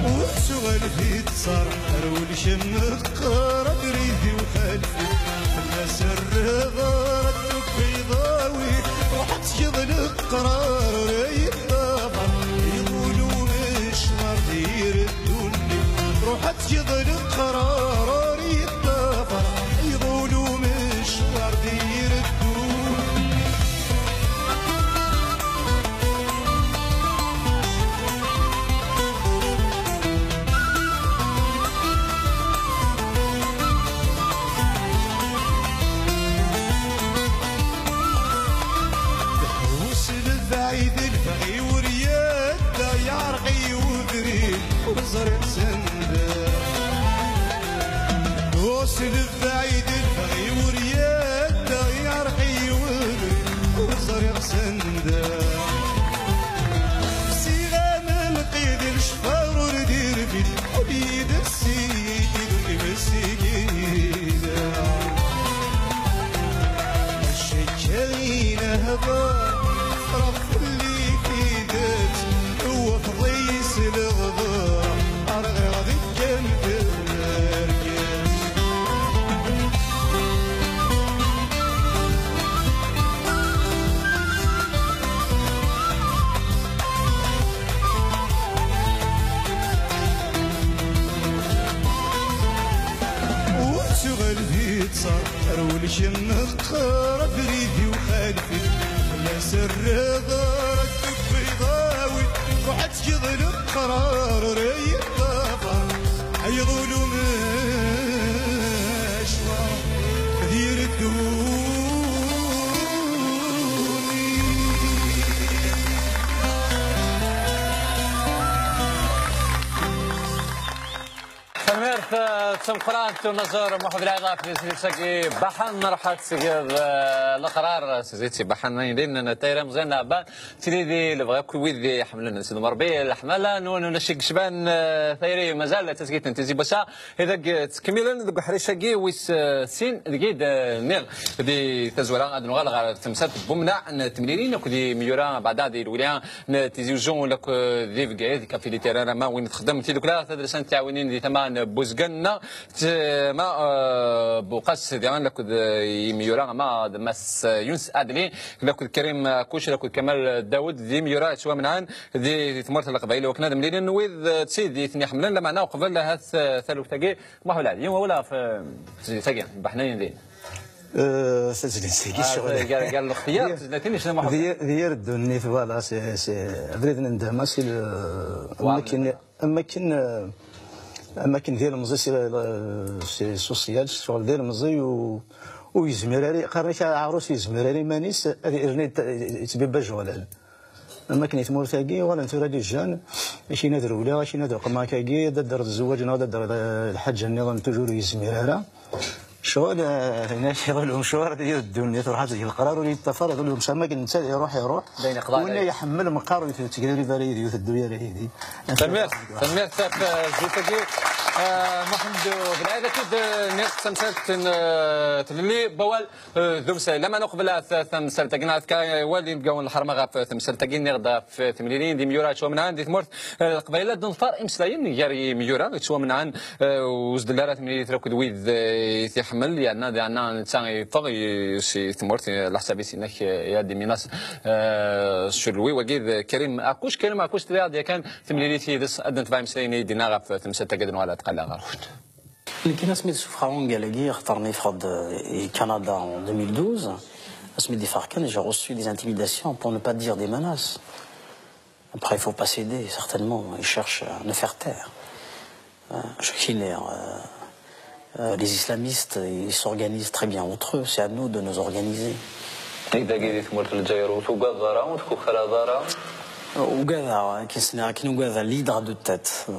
Ur ttuɣal di ttaṛ, rwel kemm meqqer abrid-iw xalfi. Fell-as rriḍ, ad tufiḍ awi, ruḥ ad tgeḍ leqrar ur yeṭṭafar, iɣul umecwar d yir ddunit. Ruḥ ad tgeḍ leqrar ur yeṭṭafar, iɣul umecwar d yir ddunit. Ḥus lebɛid, lebɣi-w ur yadda, yeɛreq-iyi ubrid, ur ẓriɣ sanda. Ḥus lebɛid, lebɣi-w ur yadda, yeɛreq-iyi ubrid, ur ẓriɣ sanda. Siɣam lqid, lecfar ur d-irfid, ur d-yid ssikid, ur d-yid ssikid. Cekkayen hder, ffreɣ fell-i tidet, tewwteḍ-iyi s leɣder, rɣiɣ deg-m tergest. Ur ttuɣal di ttaṛ, rwel kemm meqqer abrid-iw xalfi. Fell-as rriḍ, ad tufiḍ awi, ruḥ ad tgeḍ leqrar ur yeṭṭafar, ay ɣulum ccwar d yir ddunit. Tanemmirt, eh, d tameqqrant unaẓur Muḥ Belɛid ɣef tezlit-agi. Baḥan, ruḥ ad tgeḍ, eh, leqrar, tezlit si Baḥan, ayen din n tayri Meẓyan Ɛebban, tili di lebɣi akk wid i ḥemmlen Sidi Ṛebbi, leḥmala-nwen ulac i yecban, eh, tayri mazal d tazgit n Tizi Wassa, ideg ttkemmilen deg uḥric-agi wis, eh, sin deg id, eh, nniɣ di tazwara ad nuɣal ɣer temsalt n wemnaɛ n temlilin akked yimyura beɛda di lwilya n Tizi Uzzu, lakk di Bgayet, di Kaffi Literar, ama win txeddem tidukla tadelsant tiɛwinin di tama n Buzgan, neɣ tama, eh, Buqas, diɣen lakk d, eh, yimyura, ama d Mass Yunes Adli, lakk d Karim Kuc, lakk d Kamal Dawed, d imyura yettwamnɛen di, di tmurt n Leqbayel, wakken ad mlilin wid, eh, d tid i ten-iḥemmlen, lameɛna uqbel ahat, eh, taluft-agi, Muḥ Belɛid, yiwen wawal ɣef, eh, tezlit-agi, Baḥnayen din. Eh, tazlit-agi, ah, ccɣel. Gar, gar lextiyaṛ, d, tezlatin, icna Muḥ Belɛid. D yir, d yir ddunit, voilà, c'est, c'est abrid n ndama, c'est le, am wakken, am wakken, eh, Am akken d ilemẓi si, si social, ccɣel d ilemẓi u, ur yezmir ara, qqaren-ak aɛrus yezmir ara iman-is, ad yerna yet-, yettbibba jɣlan. Am akken i tmurt-agi, uɣalen tura les jeunes, akin ad rewleɣ, akin ad reqmeɣ akkagi, ad d-rreɣ zzwaǧ neɣ ad d-rreɣ lḥaǧa nniḍen, toujours ur yezmir ara. Ccɣel, eh, inak iḍul umecwar, ad yeddu-nni, truḥ ad teg leqrar, ur yeṭṭafar, iḍul umecwar, am akken netta iruḥ, iruḥ. D ayen iqḍan. Winna iḥemmel meqqar, ur yettgrir ara yid-i, ur teddu ara yid-i. Tanemmirt, tanemmirt ɣef zzit-agi. Eh, Muḥend Belɛid, akid, eh, nniɣ-d tamsalt n, eh, tlelli, bawal, eh, d umsay. Laman uqbel ad t-, tamsalt-agi, neɣ ad fkeɣ awal i yinebgawen n lḥerma ɣef temsalt-agi, nniɣ-d ɣef temlilin d imyura yettwamenɛen di tmurt, eh, Leqbayel, ad d-neḍfer imeslayen gar yimyura yettwamenɛen, eh, ur s-d-telli ara temlilit akked wid, eh, i t-iḥemmel, yerna, yerna netta yeffeɣ i, si tmurt, eh, leḥsab-is inek, eh, ad d-iminas, eh, s ulwi. Wagi d Karim Akuc. Karim Akuc, tlid yakan temlilit yid-s, ad d-netbeɛ imeslayen i d-yenna ɣef temsalt-agi, ad nuɣal ad tqaleɛ ɣer-went. Nekk asmi d-ssufɣeɣ ungal-agi, axaṭer mi yeffeɣ-d i Canada en deux mille douze, asmi d-yeffeɣ kan, j'ai reçu des intimidations, pour ne pas dire des menaces. Après, il faut pas céder, certainement, ils cherchent à nous faire taire. Euh, je suis né, euh, euh, les islamistes, ils s'organisent très bien entre eux, c'est à nous de nous organiser. I dagi di tmurt n Lezzayer ur tugadeḍ ara, ur tkukreḍ ara? Ugadeɣ, akken sniɣ, akken ugadeɣ l'hydre à deux têtes. Euh,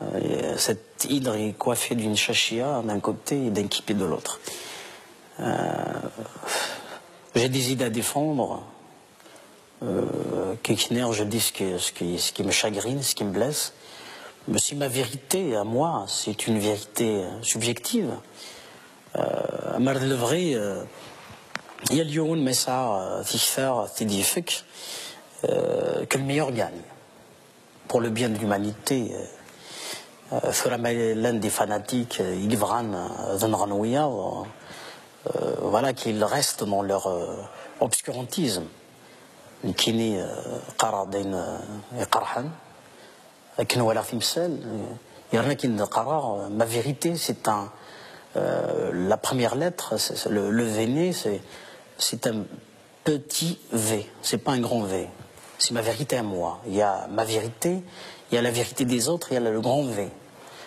euh, cette hydre est coiffée d'une chachia d'un côté et d'un képi de l'autre. Euh, j'ai des idées à défendre. Euh, quelque part, je dis ce que, ce qui, ce qui me chagrine, ce qui me blesse. Mais si ma vérité à moi, c'est une vérité, euh, subjective, euh, amer d lebɣi, euh, yal yiwen ma yesɛa, euh, tikta, ad t-id-yefk, euh, que le meilleur gagne. Pour le bien de l'humanité, euh, euh, tura ma llan des fanatiques, euh, i yebɣan, euh, ad nɣen wiyaḍ, euh, voilà, qu'ils restent dans leur, euh, obscurantisme. Nekkini, euh, qqareɣ-d ayen, euh, iqerḥen, akken walaɣ timsal, euh, yerna akken qqareɣ, euh, ma vérité, c'est un, euh, la première lettre, c'est, c'est le, le V né, c'est, c'est un petit V, c'est pas un grand V. C'est ma vérité à moi. Il y a ma vérité, il y a la vérité des autres, il y a le grand V.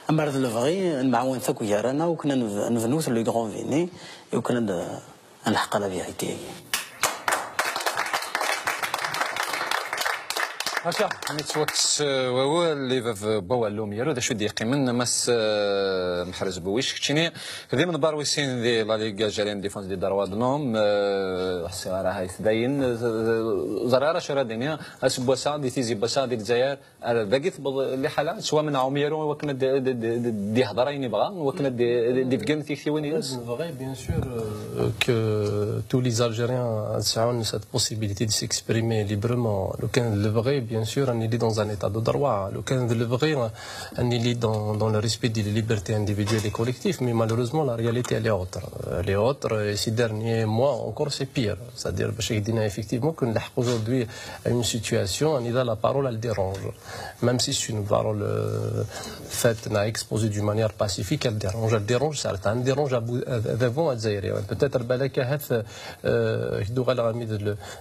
Amer d lebɣi, nemɛawan akk gar-aneɣ, akken ad neb-, nebnu le grand V né, et akken ad, ad nḥeqq la vérité. Akka, mi yettwakkes, eh, wawal, i bab n wawal n umyaru, d acu i d-yeqqimen, a Mass, eh, Meḥrez Buwic, keččini d imenbar wis sin di la Ligue Algérienne de Défense des Droits de l'Homme, eh, ḥsiɣ ara hay tdayen, eh, ẓriɣ ara acu ara d-iniɣ, aseggas-a, di tizi n wass-a, di Lezzayer, ar dagi tewweḍ liḥala, yettwamenɛen umyaru i wakken ad d-, d-, d-, d-, d-ihder ayen yebɣa, i wakken ad d-, d-, d-ibeggen tiktiwin-ines. Ad nebɣi, bien sûr, euh, que tous les Algériens sɛun cette possibilité de s'exprimer librement. Lukan d lebɣi, bien sûr, ad nili dans un état de droit. Lukan d lebɣi, ad nili dans, dans le respect des libertés individuelles et collectives. Mais malheureusement, la réalité, elle est autre. Elle est autre. Et ces derniers mois encore, c'est pire. C'est-à-dire, باش يدينا effectivement que نلحق aujourd'hui à une situation où la parole, elle dérange. Même si c'est une parole, euh, faite, exposée d'une manière pacifique, elle dérange. Elle dérange certains, elle dérange à bout, à, à, à, à, peut-être, euh,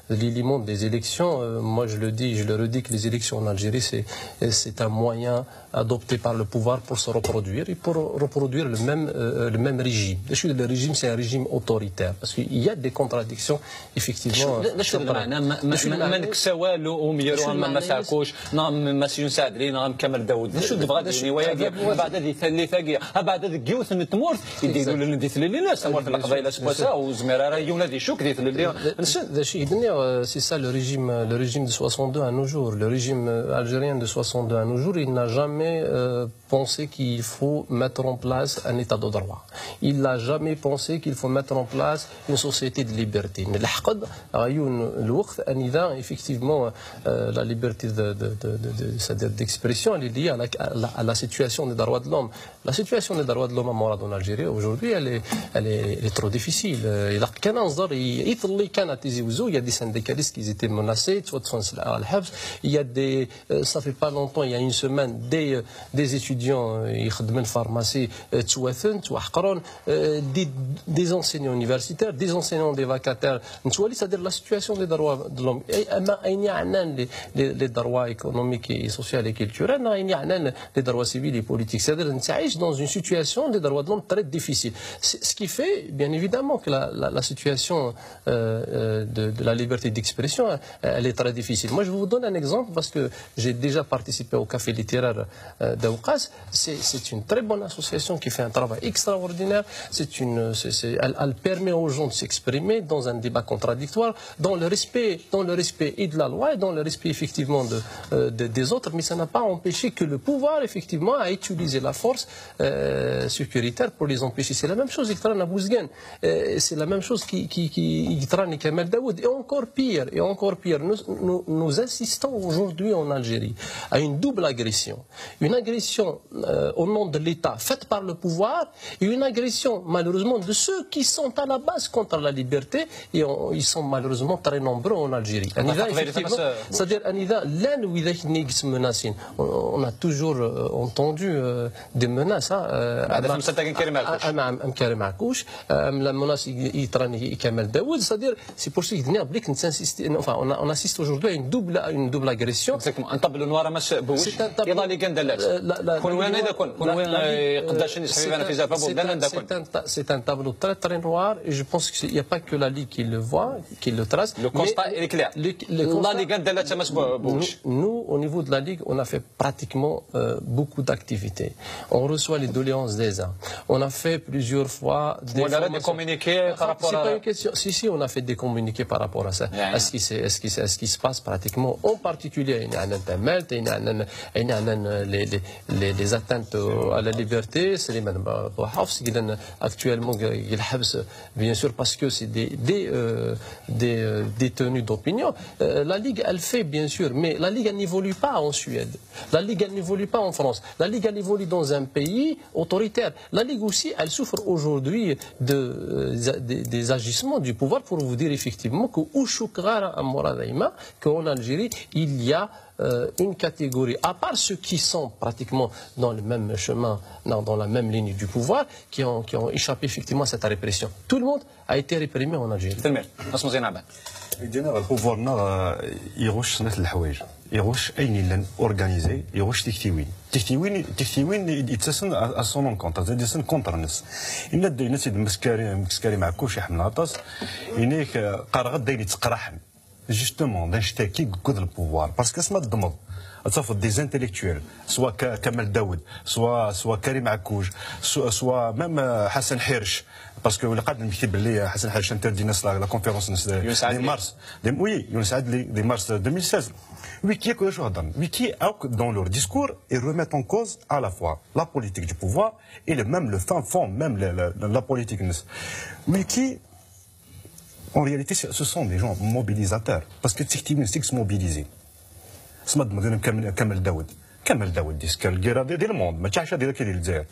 l'élément des élections, euh, moi je le dis, je le redis que les élections en Algérie, c'est, c'est un moyen adopté par le pouvoir pour se reproduire et pour reproduire le même, euh, le même régime. Le régime, c'est un régime autoritaire parce qu'il y a des contradictions, effectivement. D acu d lmeɛna? Ma, ma, ma, ma nekkes awal i umyaru, am Mass Ɛekkuc, neɣ am Mass Yunes Ɛedli, neɣ am Kamal Dawed, d acu tebɣa ad d-yini wayagi? Abeɛda di tallit-agi, abeɛda deg yiwet n tmurt i d-ilulen di tlelli-ines, tamurt n Leqbayel aseggas-a, ur yezmir ara yiwen ad icukk di tlelli-nsen. D acu i d-nniɣ, euh, c'est ça le régime, le régime de soixante-deux à nos jours. Le régime, euh, algérien de soixante-deux à nos jours, il n'a jamais, euh, pensé qu'il faut mettre en place un état de droit. Il n'a jamais pensé qu'il faut mettre en place une société de liberté. Mais الحقد, غيون الوقت أن إذا effectivement, euh, la liberté de, de, de, de, de, c'est-à-dire d'expression, elle est liée à la, à la, à la situation des droits de l'homme. La situation des droits de l'homme en Algérie aujourd'hui, elle est, elle est, elle est trop difficile. Euh, إلا كان نظر ي-، يطلي كان تيزي وزو، il y a des syndicalistes qui étaient menacés, soit تفنس الحبس, Il y a des, euh, ça fait pas longtemps, il y a une semaine, des, euh, des étudiants, euh, يخدموا en pharmacie, euh, ttwaten, ttwaḥeqren, euh, des, des enseignants universitaires, des enseignants, des vacataires, نتولي, c'est-à-dire la situation des droits de l'homme. Et, euh, أما أين يعنان les, les, les droits économiques et sociaux et culturels, أين يعنان les droits civils et politiques. C'est-à-dire نتعيش dans une situation des droits de l'homme très difficile. C'est ce qui fait, bien évidemment, que la, la, la situation, euh, euh, de, de la liberté d'expression, euh, elle est très difficile. Moi, je vous donne un exemple parce que j'ai déjà participé au Café littéraire, euh, d'Aoukas. C'est, c'est une très bonne association qui fait un travail extraordinaire. C'est une, c'est, c'est, elle, elle permet aux gens de s'exprimer dans un débat contradictoire, dans le respect, dans le respect et de la loi, et dans le respect effectivement de, euh, de- des autres. Mais ça n'a pas empêché que le pouvoir, effectivement, a utilisé la force, euh, sécuritaire pour les empêcher. C'est la même chose, يطران أبو زقان. Euh, c'est la même chose qui, qui, qui يطران Kamel Daoud. Et encore pire, et encore pire, nous, nous, nous assistons aujourd'hui en Algérie à une double agression. Une agression, euh, au nom de l'État faite par le pouvoir et une agression, malheureusement, de ceux qui sont à la base contre la liberté. Et on- ils sont malheureusement très nombreux en Algérie. أنا إذا تقبل effectivement, يتمس- c'est-à-dire, أنا إذا لان وإذا كنيكس مناسين. On, on a toujours, euh, entendu, euh, des menaces, hein, euh, أما- أما- أم كريم عكوش، أم la menace يطران Kamel Daoud, c'est-à-dire, c'est pour ça que نيا بليك نسانسيستي, enfin, on, a- on assiste aujourd'hui à une double, à une double agression. Exactement. Un tableau noir, مش بوش. C'est un tableau- يلا اللي كان دلات. Euh, la- la- كون la وين ligne إذا noire- كون؟ كون la- وين la ligne, euh, يقدر شنو يحسب c'est أنا un- في زعفة c'est بوغدان un- عندها c'est كون؟ Un ta- c'est un tableau très, très noir et je pense qu'il n'y a pas que la Ligue qui le voit, qui le trace. Le constat, il est clair. Le, le constat, اللي كان دلات مش بوش. Nous, nous, au niveau de la Ligue, on a fait pratiquement, euh, beaucoup d'activités. On reçoit les doléances des uns. On a fait plusieurs fois des ولا des formations. Communiqués par rapport à... C'est pas une question. Si, si, on a fait des communiqués par rapport à ça. À ce qui s'est, à ce qui s'est- à ce qui se passe pratiquement, en particulier, il y a un intermède, il y a un- il y a un- les, les, les, les atteintes au- à la liberté, c'est les mêmes. Actuellement, il y a le حبس, bien sûr, parce que c'est des, des, euh, des, euh, détenus d'opinion. Euh, la Ligue, elle fait, bien sûr, mais la Ligue, elle n'évolue pas en Suède. La Ligue, elle n'évolue pas en France. La Ligue, elle évolue dans un pays autoritaire. La Ligue aussi, elle souffre aujourd'hui de, euh, des, des agissements du pouvoir, pour vous dire effectivement que وشو كغارة أمورا دايما, qu'en Algérie, il y a, euh, une catégorie, à part ceux qui sont pratiquement dans le même chemin, dans, dans la même ligne du pouvoir, qui ont, qui ont échappé effectivement à cette répression. Tout le monde a été réprimé en Algérie. تلمير، اسمه زين عبان. Général, pouvoir-nneɣ, euh, iɣucc snat n leḥwayeǧ. Iɣucc ayen yellan organisé, iɣucc tiktiwin. Tiktiwin, tiktiwin yettasen à, à son encontre, c'est-à-dire contre-nnes. Yenna-d, yenna-tt-id Meskari, Meskari Meɛkuc, iḥemmel aṭas. Yenna-yak, euh, qqareɣ-d ayen yetteqraḥen. Justement, d anect-agi deg le pouvoir. Parce que asma d-tḍemmeḍ, ad tafeḍ des intellectuels, soit Ka- Kamel Daoud, soit, soit Karim Akouj, soit, soit même, euh, Hassan Hirch, parce que ilaq ad d-nmekti belli, euh, Hassan Hirch interdit-as la, la conférence de, de mars, de, oui, Younes Adli, de mars deux mille seize. Wiki, akk d acu heddren. Wiki, akk dans leur discours, ils remettent en cause à la fois la politique du pouvoir et le, même le fin fond, même le, le- la politique. Wiki, en réalité, ce ce sont des gens mobilisateurs. Parce que tiktiwin, c'est mobilisé. Asma d-tḍemmeḍ Kamel, Kamel Daoud. Kamel Daoud, di lgirra di, di le monde, mačči ḥaca di, di Lezzayer.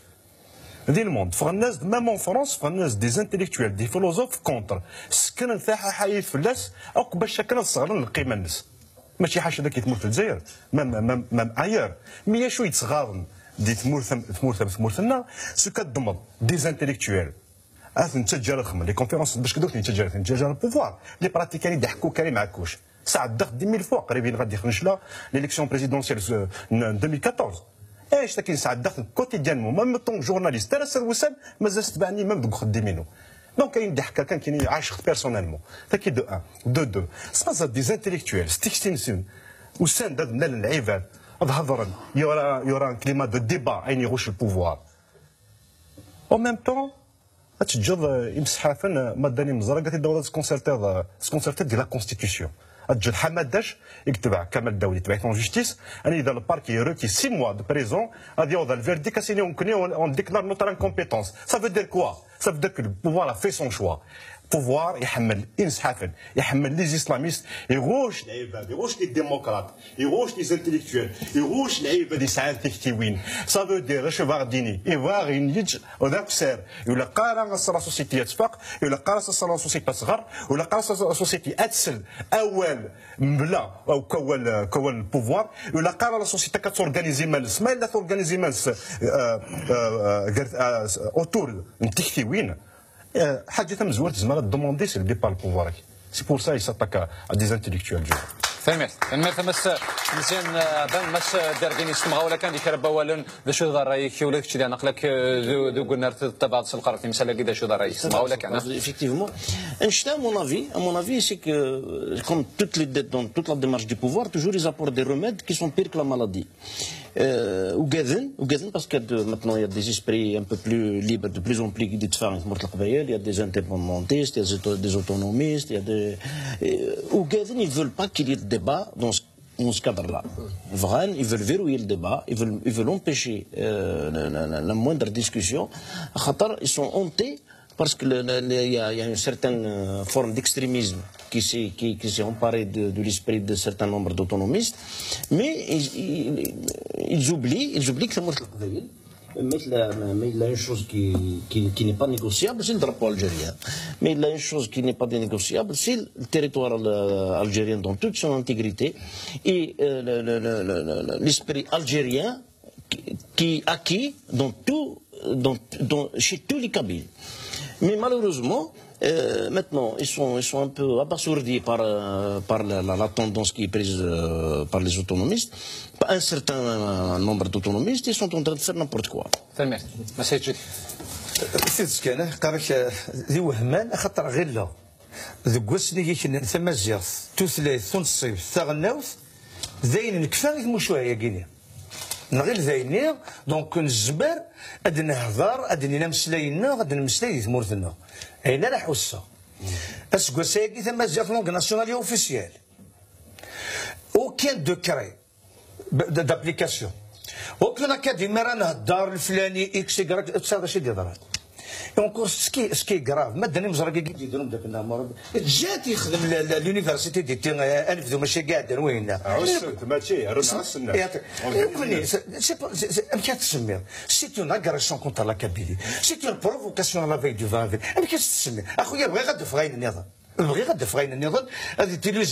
Di le monde, ffɣen-as-d, même en France, ffɣen-as-d des intellectuels, des philosophes contre. Sekren taḥaḥayt fell-as, akk bac akken ad sseɣren lqima-nnes. Mačči ḥaca dagi tmurt n Lezzayer, même, même, même ailleurs. Mi acu yettɣaḍen di tmurt am, tmurt am tmurt-nneɣ, s uka d-tḍemmeḍ des intellectuels. Ad ten-teǧǧer ad xedmen les conférences, bac kduk ten-teǧǧer, ten-teǧǧer le pouvoir. Les pratiques-agi d-iḥekku Karim Ɛekkuc. Sɛeddaɣ dix mille fois, qrib yenɣa-d yexnec la, l'élection présidentielle, euh, n deux mille quatorze. Anect-agi sɛeddaɣ-ten quotidiennement, même en tant que journaliste, ar ass-a d wussan, mazal setbeɛni même deg uxeddim-inu. Donc, ayen d-iḥekka kan kini ɛaceɣ-t personnellement. Taki de un. De deux. Smaza des intellectuels, s tikti-nsen, usan-d ad mlalen lɛibad, ad hedren, y aura, y aura un climat de débat, ayen iɣucc le pouvoir. En même temps, ad teǧǧeḍ, euh, imseḥḥafen, euh, ma ddan imezragen, ad t-id-tawiḍ ad skonsertiḍ, euh, skonsertiḍ di la constitution. Ad teǧǧeḍ Ḥamadac, i yetbeɛ Kamel Daoud, yetbeɛ en justice, anida le parquet requis six mois de prison, ad yaweḍ al verdict, ad s-yini nekkni, on, on déclare notre incompétence. Ça veut dire quoi? Ça veut dire que le pouvoir a fait son choix. Pouvoir iḥemmel inesḥafen, iḥemmel les islamistes, iɣucc lɛibad, iɣucc les démocrates, iɣucc les intellectuels, iɣucc lɛibad yesɛan tiktiwin. Ça veut dire, acu bɣa d-ini? Ibɣa ayen yeǧǧ d akessar. Ur ilaq ara ass la société ad tfaq, ur ilaq ara ass la société ad tɣer, ur ilaq ara ass la société ad tsel awal mebla akk awal, akk awal n pouvoir, ur ilaq ara la société ad torganiser iman-nnes. Ma yella torganiser iman-nnes, euh, euh, euh, autour n tiktiwin, euh, ḥaǧa tamezwarut tezmer ad demander c'est le départ le pouvoir. C'est pour ça il s'attaque à, à des intellectuels, je vois. Tanemmirt, tanemmirt a Mass Meẓyan Ɛebban. Mass Derdin, s temɣawla kan di kra n wawalen, d acu d ṛṛay-ik? Ula d kečč diɣen aql-ak, euh, d, d ugunnar tettabaɛeḍ s lqerr timsal-agi, d acu d ṛṛay-ik s temɣawla kan? Effectivement. Anect-a, à mon avis, à mon avis, c'est que, euh, comme toute, les, dans toute la démarche du pouvoir, toujours ils apportent des remèdes qui sont pires que la maladie. Euh, ugaden, ugaden, parce que de, maintenant il y a des esprits un peu plus libres, de plus en plus qui défendent le Leqbayel, il y a des indépendantistes, il y a des auto- des autonomistes, il y a des. Euh, ugaden, ils veulent pas qu'il y ait de débat dans ce, dans ce cadre-là. Vraiment, ils veulent verrouiller le débat, ils veulent, ils veulent empêcher euh, la, la- la- la moindre discussion. خاطر, ils sont hantés parce que le- le- le- il y, a- il y a une certaine euh, forme d'extrémisme qui s'est qui, qui s'est emparée de, de l'esprit d'un certain nombre d'autonomistes, mais ils, ils, ils oublient, ils oublient que تمورت القبايل, mais il y a, mais il y a une chose qui, qui, qui n'est pas négociable, c'est le drapeau algérien. Mais il y a une chose qui n'est pas négociable, c'est le territoire euh, algérien dans toute son intégrité et euh, le- le- le- le- le- l'esprit algérien qui, qui est acquis dans tout, dans, dans- chez tous les Kabyles. Mais malheureusement, euh, maintenant, ils sont, ils sont un peu abasourdis par, euh, par la, la- la tendance qui est prise euh, par les autonomistes. Un certain nombre d'autonomistes, ils sont en train de faire n'importe quoi. Tanemmirt. Mass Ǧid. Tidet kan, qqar-ak, eh, d iwehman, axaṭer ɣilleɣ deg wass-nni i k-nnan tamaziɣt, tutlayt, tunṣibt, taɣelnawt, d ayen nekfa i tmucuha-agi-nni. Nɣil d ayenni, donc nezmer ad nehder, ad d-nini ameslay-nneɣ, ad d-nemmeslay di tmurt-nneɣ. Ayen ara ḥusseɣ. Aseggas-agi tamaziɣt langue nationale est officielle. Aucun décret d- d'application. Aucun académie ara nhedder leflani, x, y, tesɛiḍ acu i d-yeḍran. Et encore, ce qui, ce qui est grave, ma ddan imẓerrag-agi d-yeddren umdakel n Ɛmur, ǧǧat yexdem la- la- l'université d'été, euh, anebdu mačči akka iɛeddan winna. Ɛussen-t, mačči, rren ɛussen-t. Nekkni, c'est- c'est pas- c'est- c'est- amek ad tsemmiḍ? C'est une agression contre la Kabylie. C'est une provocation à la veille du vingt avril. Amek ad tsemmiḍ? Axuya, bɣiɣ ad d-afeɣ ayen nniḍen. Bɣiɣ ad d-afeɣ ayen nniḍen, ad tili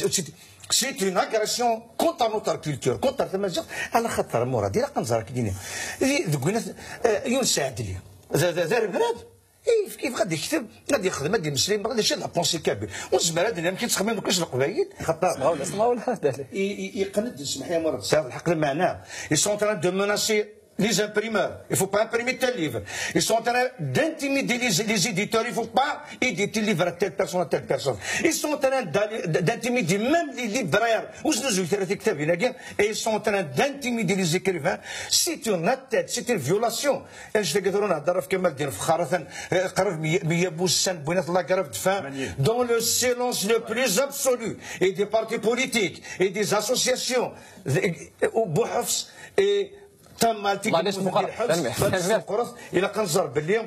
c'est une agression contre notre culture, contre tamaziɣt, ala xaṭer Murad, ilaq ad nẓer akken-nni. Di- deg win, eh, Yunes Ɛedli, d d- d arebrab, yef- yebɣa ad yekteb, ad yexdem, ad yemmeslay, yebɣa ad yečč la pensée kabyle. Ur nezmer ad nini amek i ttxemmimen kullec leqbayel, xaṭer. Smawla, smawla, Dali. I- i- Yeqqen-d, semmeḥ-iyi a Murad, tesɛiḍ lḥeqq, lmeɛna, ils sont en train de menacer les imprimeurs. Il ne faut pas imprimer tel livre. Ils sont en train d'intimider les, les éditeurs. Il ne faut pas éditer le livre à telle personne, à telle personne. Ils sont en train d'aller- d'intimider même les libraires. Ur snuzuyen ara tiktabin-agi. Et ils sont en train d'intimider les écrivains. C'est une atteinte, c'est une violation. Anect-agi tura nehder ɣef Kamaldin Fexxar, atan, eh, qrib meyya- meyya n wussan n winat la grève de faim, dans le silence le plus absolu, et des partis politiques, et des associations, d- u Buḥefs, et Tamalt i Maɛlic, yemmuten meqqar. di lḥebs, Tanemmirt. ma d-tesmeqqreḍ, ilaq ad nẓer belli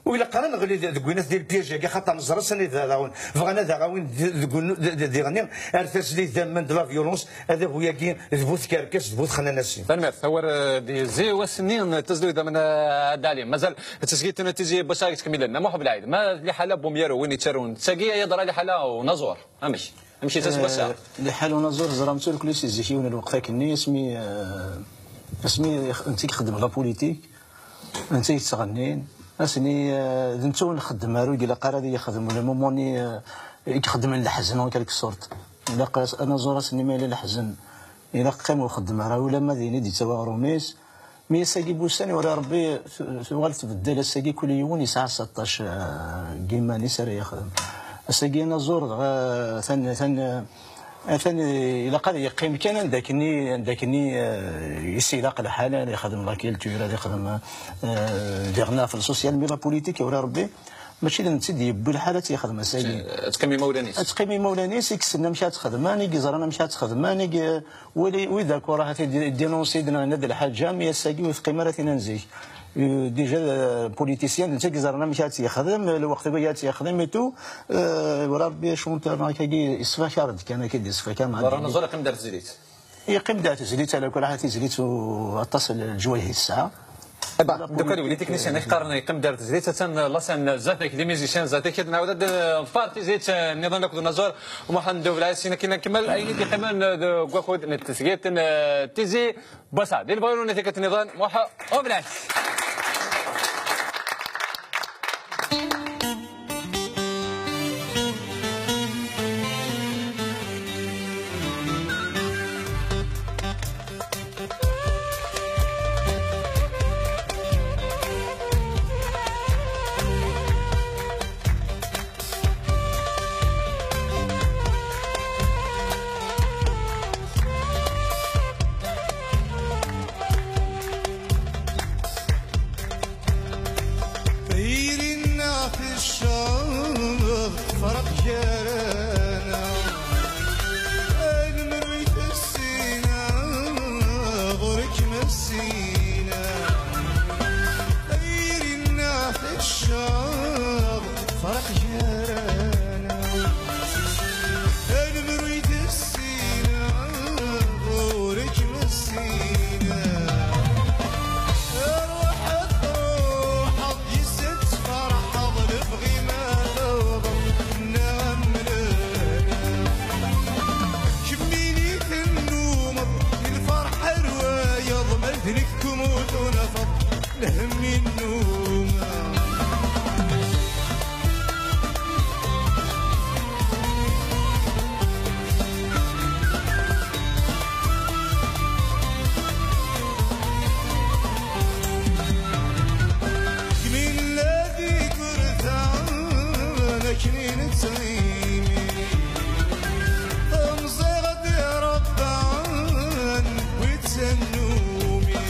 ur ilaq ara neɣli deg winat di lpiège-agi, xaṭer neẓra sani d aɣawen. Bɣan ad aɣawin d- deg un- d- d- diɣenni ar taslit d aman de la violence, ad abu-yagi d bu tkerkas, d bu texnanasin. Tanemmirt. Awal, eh, di zi wass-nni n tezduy d aman, eh, Dali. Mazal tasgit n Tizi Busaɣ yettkemmilen. Muḥ Belɛid, ma liḥala n umyaru win yettarun, d tagi ay yeḍra liḥala unaẓur. Amek? Amek i taseggas-a? Eh, liḥala unaẓur ẓram-tt ur kulli si zik yiwen n lweqt akkenni, asmi, eh, asmi ix- netta i ixeddem la politique, netta i yettɣennin, asni, eh, d netta ur nxeddem ara, ur ilaq ara ad yexdem, le moment-nni, eh, i ixeddmen leḥzen, en quelque sorte. Ilaq as- anaẓur asni ma yella leḥzen, ilaq qqim ur xeddem ara, ulamma d ayen i d-yettawi aɣrum-is, Mi ass-agi n wussan, yura Rebbi, tu- tuɣal tbeddel. Ass-agi, kul yiwen yesɛa seṭṭac, eh, n yiman-is ara yexdem. Ass-agi, anaẓur, dɣa, atan, atan, eh, atan, eh, ilaq ad yeqqim kan anda akken i, anda akken i, eh, i s-ilaq lḥal, ad yexdem la culture, ad yexdem, eh, diɣen ɣef le social, mais la politique, yura Rebbi, mačči d netta i d-yewwi lḥal ad tt-yexdem ass-agi. Ad teqqim imawlan-is. Ad teqqim imawlan-is, i yessen amek ad t-xedmen, i yeẓran amek ad t-xedmen, i ye-, wali, wi d'accord ahat i d-, dénoncer-d neɣ yenna-d lḥaǧa, mi ass-agi ur teqqim ara tin n zik. Euh, déjà, euh, politicien, netta i yeẓran amek ad tt-yexdem, lweqt i ad tt-yexdem et tout. Euh, wala Rebbi, chanteur-nneɣ akkagi yesfakar-d kan, akka i d-yesfakar. Ḍerra Naẓur iqqim-d ar tezlit. Yeqqim-d ar tezlit, ala kul ḥal tizlit u aṭas n leǧwayeh i tesɛa. Eba, dukka d win i tiknisyan ak qqaren yeqqim-d ar tezlit, attan lasan zdat-k, d imizisyan zdat-k, ad nɛawed ad nḍfer tizlit, eh, nniḍen akked Naẓur u Muḥend Ubelɛid, sin akin ad nkemmel ayen i d-yeqqimen, eh, deg wakud n tesgilt n, eh, Tizi Basaɛ. Di lebɣi-nwen i tikkelt nniḍen, Muḥ-, Ubelɛid. Tayri-nneɣ tecceḍ, tefreq gar-aneɣ. Almer ur tessineɣ, ɣur-k ma ssineɣ. Tayri-nneɣ tecceḍ, tefreq gar-aneɣ. Almer ur tessineɣ, ɣur-k ma ssineɣ. Ruḥ ad truḥeḍ, yes-s ad tferḥeḍ, lebɣi ma tewweḍ, neɣ amren. Kemmini tennumeḍ, lferḥ ar wayeḍ, ma d nekk tmut unafeḍ, lhemm innuma. Min la d-igurtan akken i nettɣimi, temẓiɣ-d i Rebban wid tannumi.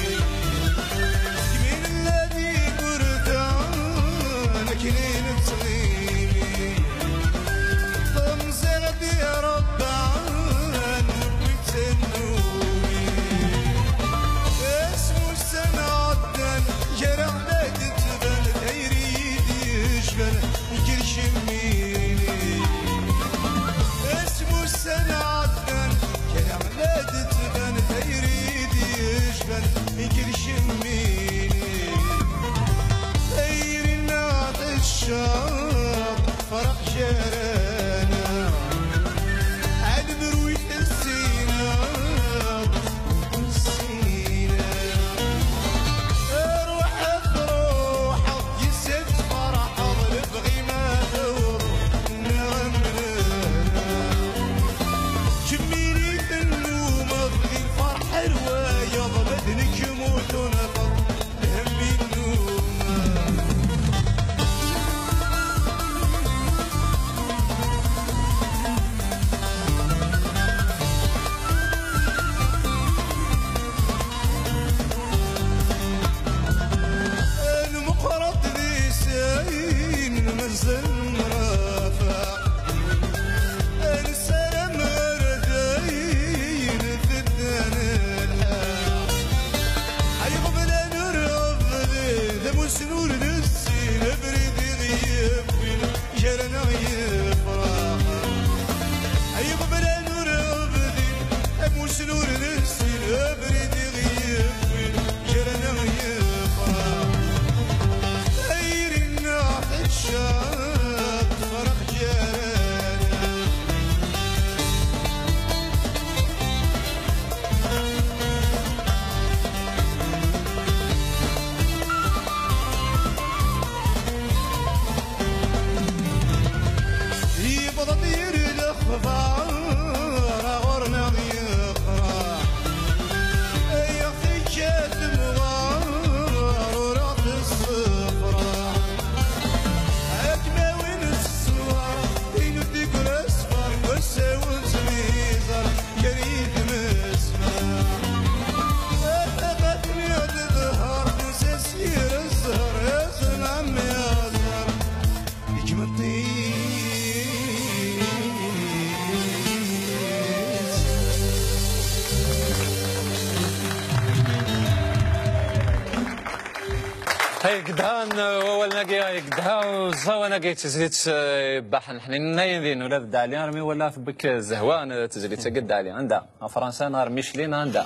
Ay gedhan, wawalen-agi ay gedha, uẓawan-agi d tizlit, eh, ibaḥen ḥninen ay din, ula d Dda Ɛli armi wala tewwi-k zzehwa, eh, tizlit-agi Dda Ɛli. Anda? Ɣer Fransa neɣ ɣer Michelin, anda?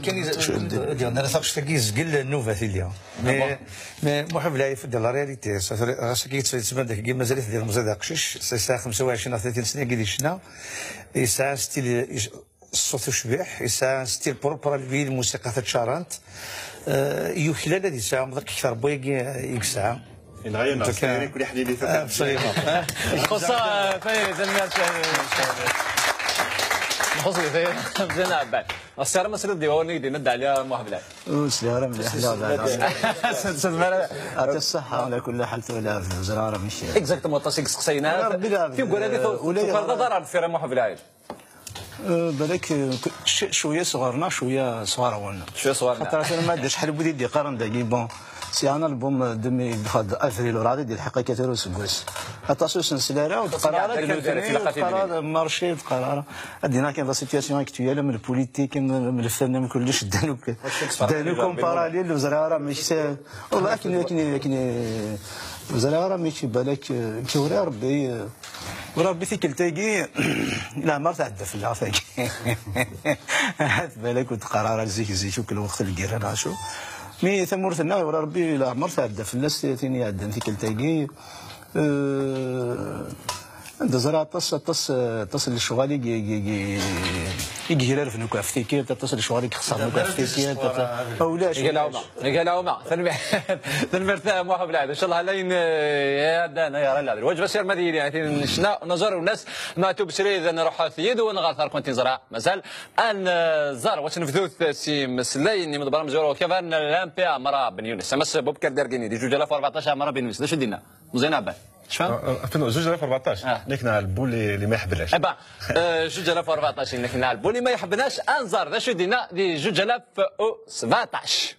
Kan ad yerna taɣect-agi yezgel nnuba tili. Mais, mais Muḥ Belɛid, de la réalité, ɣas akka yettban dagi mazal-it d ilemẓi d aqcic, yesɛa xemsa u ɛecrin neɣ tlatin sna i di ccna, yesɛa style, ṣṣut ucbiḥ, yesɛa style propre à lui, lmusiqa taččarant. Euh, yuklal ad yesɛu amḍiq kter n wayagi i yesɛa. Yenɣa-yaneɣ s tayri kul iḥlili. Absolument. Nxuṣṣ, euh, tayri, tanemmirt, euh, nxuṣṣ deg tayri, Mzin Ɛebbad. Ɣas ara ma sliḍ-d i wawalen i d-yenna Dda Ɛli Muḥ Belɛid. Ur sliɣ ara mliḥ, la, la, la. Ata ṣṣeḥḥa, ala kulli ḥal tura, ur ẓriɣ ara amek. Exactement, aṭas i yesseqsayen. Ala Rebbi leɛbed. Tiwwura-agi, euh, tu-, ula tufiḍ yeɣra. Aḍar ɣer deffir a Muḥ Belɛid. Euh, balak, euh, c-, cwiya sɣur-neɣ, cwiya sɣur-wen. Cwiya sɣur-neɣ. Xaṭer atan ma d acḥal n wid i d-yeqqaren dagi, bon, c'est un album, euh, deux mille, d avril ur ɛad i d-yelḥiq akka tura useggas. Aṭas ur s-nesli ara, ur d-qqar ara akken nutni, ur d-qqar ara marché, ur d-qqar ara. Ad d-iniɣ kan la situation actuelle, am le politique, am, am le fenn, am kullec, ddan akk, ddan akk en parallèle, ur ẓriɣ ara amek, wallah, akken, akken, akken, ur ẓriɣ ara amek, balak, euh, amek yura Rebbi, euh, Ur Rebbi tikkelt-agi, leɛmer tɛedda fell-aɣ tagi. Ahat balak ur d-qqar ara zik, zik, akk lweqt lgirra neɣ acu. Mi tamurt-nneɣ, ur Rebbi leɛmer tɛedda fell-as tin iɛeddan tikkelt-agi. Euh, anda ẓriɣ aṭas, aṭas, aṭas n lecɣal i, i, i, i, i yegrarben akk ɣef tikkelt, aṭas n lecɣal i ixeṣren akk ɣef tikkelt, aṭas. Ulac, ulac. Iga lɛuma, tanemmirt, tanemmirt a Muḥ Belɛid. Incallah ala ayen, eh, iɛeddan ay ara lɛebd. Lwaǧeb asirem ad yili, a tin ncna, naẓur unas, Maɛtub Srid, nruḥ yid-wen ɣer terkunt i neẓra. Mazal ad nẓer, wac nebdut s imeslayen n imeḍbar amezwaru, kavan l'M P A Mara Ben Yunes. Amas Bubkar Dergini, di juǧ alaf u rbeɛṭac, Mara Ben Yunes, d acu d-yenna? Meẓyan Ɛebbad. Tecfam? Ah, ah, aten, juǧ alaf u rbeɛṭac. Ah. Nekk neɣ lbuli li ma iḥeblac. Eh ben, eh, juǧ alaf u rbeɛṭac, nekk neɣ lbuli ma iḥebnac, ad nẓer d acu d-yenna di juǧ alaf u sbeɛṭac.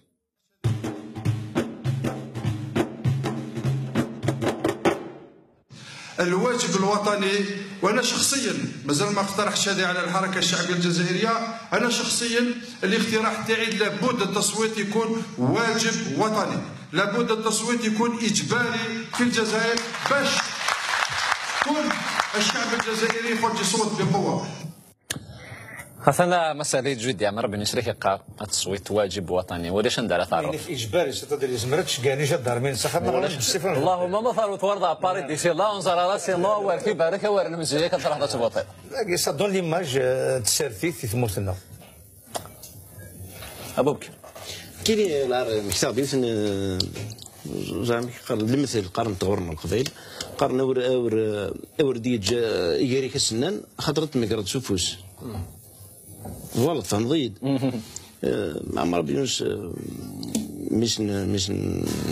الواجب الوطني، وأنا شخصيا مازال ما اقترحتش هذه على الحركة الشعبية الجزائرية. أنا شخصيا الاقتراح تاعي لابد التصويت يكون واجب وطني، لابد التصويت يكون إجباري في الجزائر باش كل الشعب الجزائري يخرج يصوت بقوة. Atan a Mass Lid Judi Ɛmer Ben Yusri k-yeqqar, التصويت واجب وطني, ulac anda ara taruḍ. Inek ijbari, c'est-à-dire yezmer ad tceggɛen ijadarmin s axaṭer ulac. Allahuma ma taruḍ warḍa apari disi la, unẓar ara si la, awal ki barak, awal lemziya, kan truḥeḍ ad tvuṭiḍ. Dagi, ça donne l'image, euh, n tsertit i tmurt-nneɣ. Abubekr. Kili, la, mektaɣ-d yiwet n, zeɛma qqaren, lemtel, qqaren-t ɣur-neɣ Leqbayel, qqaren awer, awer, awer d-yeǧǧ, eh, iger-ik asennan, xaṭer ad t-tmegreḍ s ufus. Voilà, tfehmeḍ-iyi-d. Eh, Ɛmer Ben Yunus, eh, mmi-s n, mmi-s n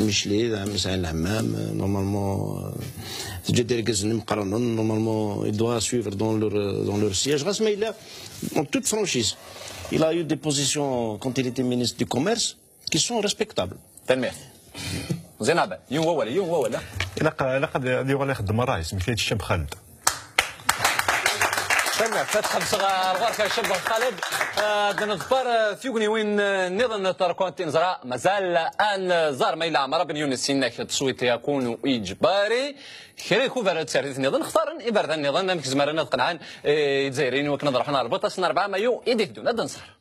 Micli, d ɛemmi-s Ɛin Lɛemmam, eh, normalement, eh, teǧǧa-d irgazen imeqqranen, normalement, il doit suivre dans leur, dans leur sillage. Ɣas ma yella, en toute franchise, il a eu des positions quand il était ministre du Commerce, qui sont respectables. Tanemmirt. Meẓyan Ɛebbad, yiwen wawal, yiwen wawal, ah. Ilaq, ilaq ad, ad yuɣal ixeddem ṛṛay, isem-is Ccab Xaled. Tanemmirt, ad tḥebseɣ ar ɣur-k a Ccab Xaled. Ah, ad neḍfer, ah, tugniwin, ah, nniḍen n terkunt i neẓra. Mazal ad nẓer ma yella Ɛmer Ben Yunes yenna-k tteswit yakun iǧbari. Kra ikubaren d tsertit nniḍen, xtaren iberdan nniḍen, amek zemren ad qenɛen, eh, Izzayriyen i wakken ad ruḥen ɣer lbuṭ ass n Rebɛa Mayu i d-iteddun. Ad nẓer.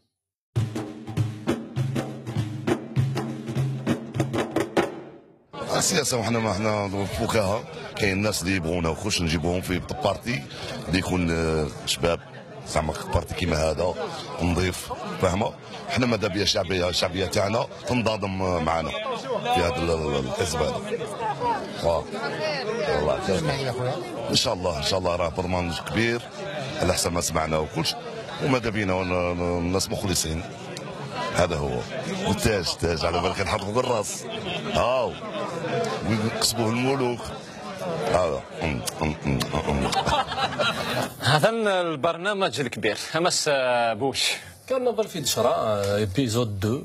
السياسة وحنا ما حنا فوقها، كاين ناس اللي يبغونا وخش نجيبوهم في بارتي اللي يكون، آه، شباب، زعما بارتي كيما هذا، نظيف، فاهمة؟ حنا ماذا بيا شعبية، شعبية تاعنا تنضم معنا في هذا ال-، ال-، الحزب هذا. آه. والله خير. إن شاء الله، إن شاء الله راه برنامج كبير على حسب ما سمعنا وكلش. وماذا بينا ون-، الناس مخلصين. هذا هو. والتاج، التاج على بالك نحطه في الراس. هاو. ويكسبوه الملوك. هذا. أم، أم، أم، أم، أم. هذا البرنامج الكبير. همس، آه، بوش. كان نظر في دشرة، آه، épisode deux.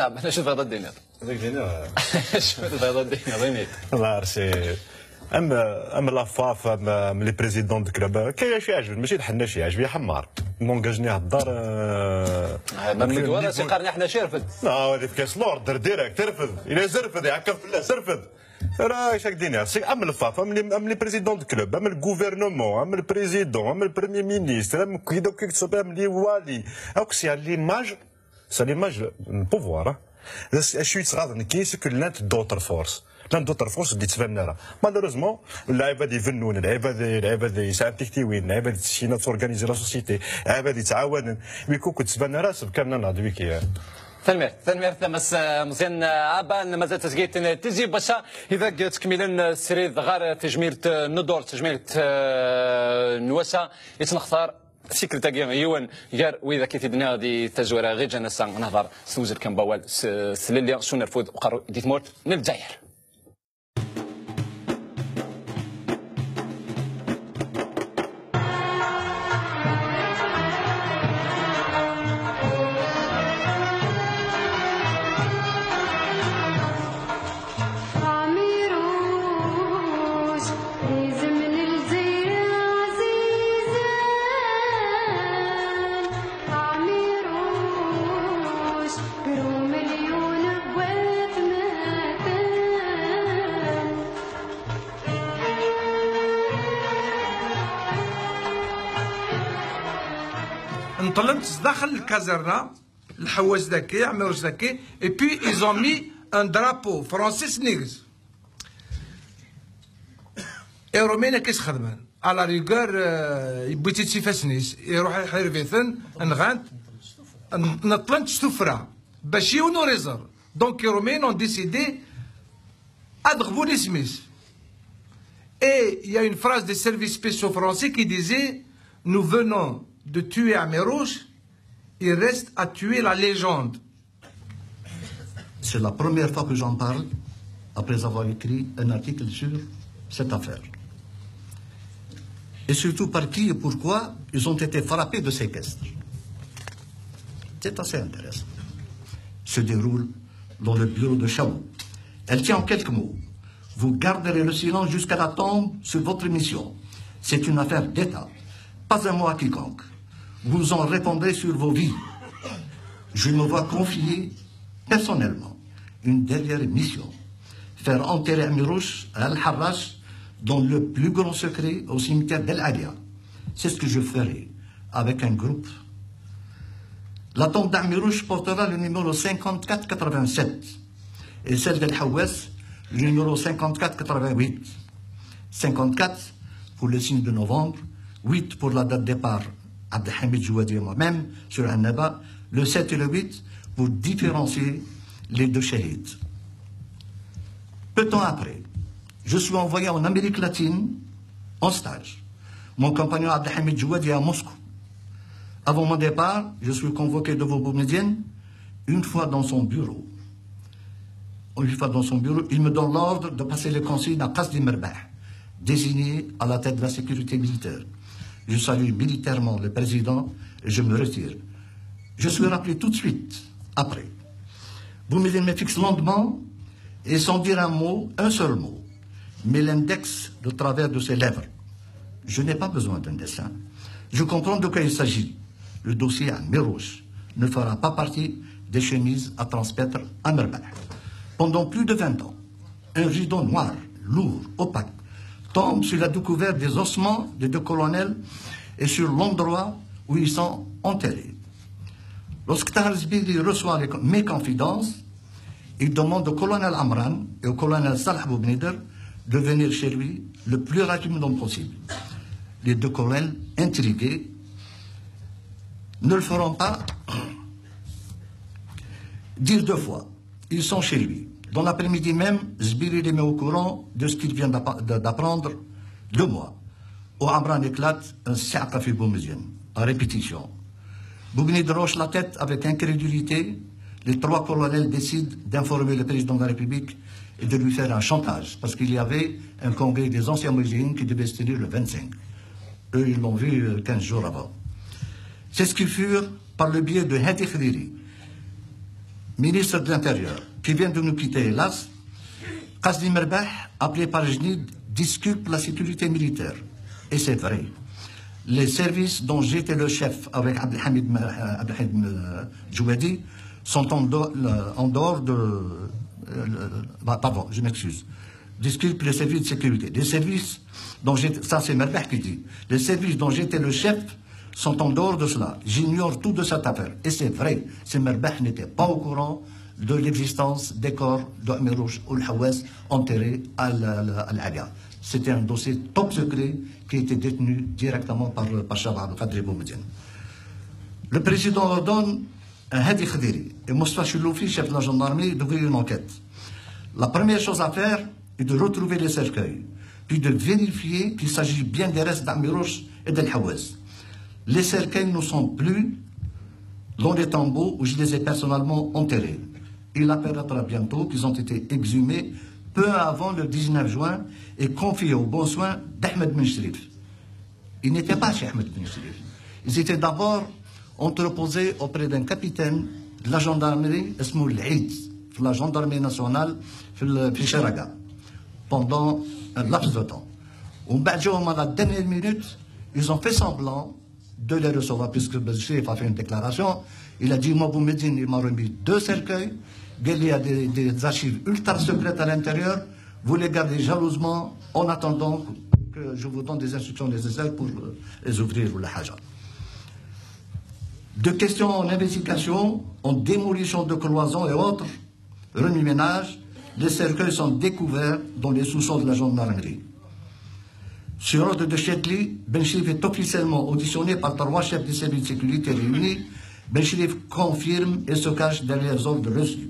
Ɛban, acu tebɣiḍ ad d-tiniḍ? Ad ak-d-iniɣ. Acu tebɣiḍ ad d-tiniḍ, ini-d. Am, am la FAF, am, am les présidents de club. Kra acu yeɛjben, mačči d ḥenna acu yeɛjeb, yeḥmar. Mongajni ihedder. Même deg waras iqqaren aḥna acu yerfed. Non, ad ifk-as l'ordre direct, rfed. Il est rfed, iɛekkeḍ fell-as, rfed. Rah, acu ak-d-iniɣ, c'est am la FAF, am les, am les présidents de club, am le gouvernement, am le président, am le premier ministre, am kid akk i yettṣubi, am les wali. Akk c'est à l'image, c'est à l'image n pouvoir. Acu yettɣaḍen nekki, c'est que llant d'autres forces. Llant d'autres forces ur d-yettbanen ara. Malheureusement, lɛibad ibennun, lɛibad, lɛibad yesɛan tiktiwin, lɛibad yessinen ad organiser la société, lɛibad yettɛawanen. Wiki ur d-ttbanen ara, sebkan-nneɣ d wiki. Tanemmirt, tanemmirt a Mass Meẓyan Ɛaban, mazal tasgilt n Tizi Baca, idag ttkemmilen srid ɣer tejmilt n ddurt, tejmilt n wass-a, yettnextar tikkelt-agi yiwen gar widak i t-id-nniɣ di tazwara ɣiǧan ass-a, nehḍer s tewzel kan n wawal s tlelli s unerfud uqerruy di tmurt n Lezzayer. Neṭṭlent sdaxel lkazerna, lḥewwas daki, ɛmiruc daki, et puis ils ont mis un drapeau français s nnig-s. Iṛumyen akka i s-xedmen. À la rigueur, euh, yewwi-tt-id s ifassen-is, iṛuḥ iḥireb-iten, nɣan-t, n- neṭṭlen-t s tuffra. Bac yiwen ur iẓer. Donc, les Romains ont décidé ad ɣbun isem-is. Et il y a une phrase des services spéciaux français qui disait: « Nous venons de tuer Amirouche, il reste à tuer la légende. » C'est la première fois que j'en parle après avoir écrit un article sur cette affaire. Et surtout par qui et pourquoi ils ont été frappés de séquestre. C'est assez intéressant. Se déroule dans le bureau de Chaou. Elle tient en quelques mots. Vous garderez le silence jusqu'à la tombe sur votre mission. C'est une affaire d'État. Pas un mot à quiconque. Vous en répondrez sur vos vies. Je me vois confier personnellement une dernière mission. Faire enterrer Amirouche à Al-Harrach dans le plus grand secret au cimetière d'Al Alia. C'est ce que je ferai avec un groupe. La tombe d'Amirouche portera le numéro cinquante-quatre quatre-vingt-sept et celle d'Al Hawass, le numéro cinquante-quatre quatre-vingt-huit. cinquante-quatre pour le signe de novembre, huit pour la date de départ Abdelhamid Jouadi et moi-même sur Annaba, le sept et le huit pour différencier les deux shahids. Peu de temps après, je suis envoyé en Amérique latine en stage. Mon compagnon Abdelhamid Jouadi est à Moscou. Avant mon départ, je suis convoqué devant Boumediene une fois dans son bureau. Une fois dans son bureau, il me donne l'ordre de passer les consignes à Qasdi Merbah, désigné à la tête de la sécurité militaire. Je salue militairement le président et je me retire. Je suis rappelé tout de suite après. Boumediene me fixe longuement et sans dire un mot, un seul mot, met l'index de travers de ses lèvres. Je n'ai pas besoin d'un dessin. Je comprends de quoi il s'agit. Le dossier Amirouche ne fera pas partie des chemises à transmettre à Merbah. Pendant plus de vingt ans, un rideau noir, lourd, opaque, tombe sur la découverte des ossements des deux colonels et sur l'endroit où ils sont enterrés. Lorsque Tahar Zbiri reçoit les- mes confidences, il demande au colonel Amran et au colonel Salah Boubnider de venir chez lui le plus rapidement possible. Les deux colonels, intrigués, ne le feront pas dire deux fois. Ils sont chez lui. Dans l'après-midi même, Zbiri les met au courant de ce qu'il vient d'appa- de- d'apprendre de moi. Où Amran éclate, un siaqa fi Boumediene, à répétition. Boumediene hoche la tête avec incrédulité. Les trois colonels décident d'informer le président de la République et de lui faire un chantage, parce qu'il y avait un congrès des anciens Mousselinens qui devait se tenir le vingt-cinq. Eux, ils l'ont vu euh, quinze jours avant. C'est ce qu'ils furent par le biais de Hadi Khdiri, ministre de l'Intérieur, qui vient de nous quitter, hélas. Qasdi Merbah, appelé par Jnid, disculpe la sécurité militaire. Et c'est vrai. Les services dont j'étais le chef avec Abdelhamid, euh, Abdelhamid, euh, Jouadi sont en, do- le- en dehors de... euh, le- bah, pardon, je m'excuse. Disculpe les services de sécurité. Les services dont j'étais... Ça, c'est Merbah qui dit. Les services dont j'étais le chef sont en dehors de cela. J'ignore tout de cette affaire. Et c'est vrai, si Merbah n'était pas au courant de l'existence des corps d'Amirouche ou Hawass enterrés à l'- à l'- à l'Alia. C'était un dossier top secret qui était détenu directement par, par Chab Abdelkader Boumediene. Le président ordonne à Hadi Khdiri et Moustapha Chouloufi, chef de la gendarmerie, d'ouvrir une enquête. La première chose à faire est de retrouver les cercueils, puis de vérifier qu'il s'agit bien des restes d'Amirouche et d'Al Hawass. Les cercueils ne sont plus dans les tombeaux où je les ai personnellement enterrés. Il apparaîtra bientôt qu'ils ont été exhumés peu avant le dix-neuf juin et confiés aux bons soins d'Ahmed Ben Shrif. Il n'était pas chez Ahmed Ben Shrif. Ils étaient d'abord entreposés auprès d'un capitaine de la gendarmerie, اسمه العيد, de la gendarmerie nationale, في ال- في شرقة, pendant un laps de temps. ومن بعد جاوهم à la dernière minute, ils ont fait semblant de les recevoir, puisque Ben Shrif a fait une déclaration. Il a dit, moi, Boumediene, il m'a remis deux cercueils. Il y a des, des archives ultra secrètes à l'intérieur. Vous les gardez jalousement en attendant que je vous donne des instructions nécessaires pour euh, les ouvrir ولا حاجة. De questions en investigation, en démolition de cloisons et autres, remue-ménage, les cercueils sont découverts dans les sous-sols de la gendarmerie. Sur ordre de Chetli, Ben Shrif est officiellement auditionné par trois chefs de service de sécurité réunis Benchlif confirme et se cache derrière les ordres reçus.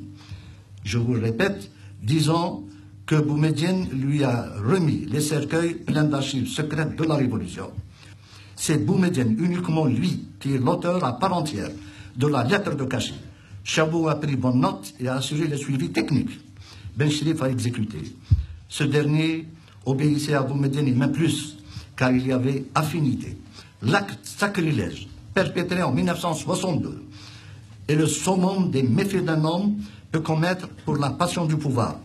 Je vous le répète, disons que Boumediene lui a remis les cercueils pleins d'archives secrètes de la Révolution. C'est Boumediene uniquement lui qui est l'auteur à part entière de la lettre de cachet. Chabot a pris bonne note et a assuré le suivi technique. Benchlif a exécuté. Ce dernier obéissait à Boumediene et même plus, car il y avait affinité. L'acte sacrilège perpétré en mille neuf cent soixante-deux est le summum des méfaits d'un homme peut commettre pour la passion du pouvoir.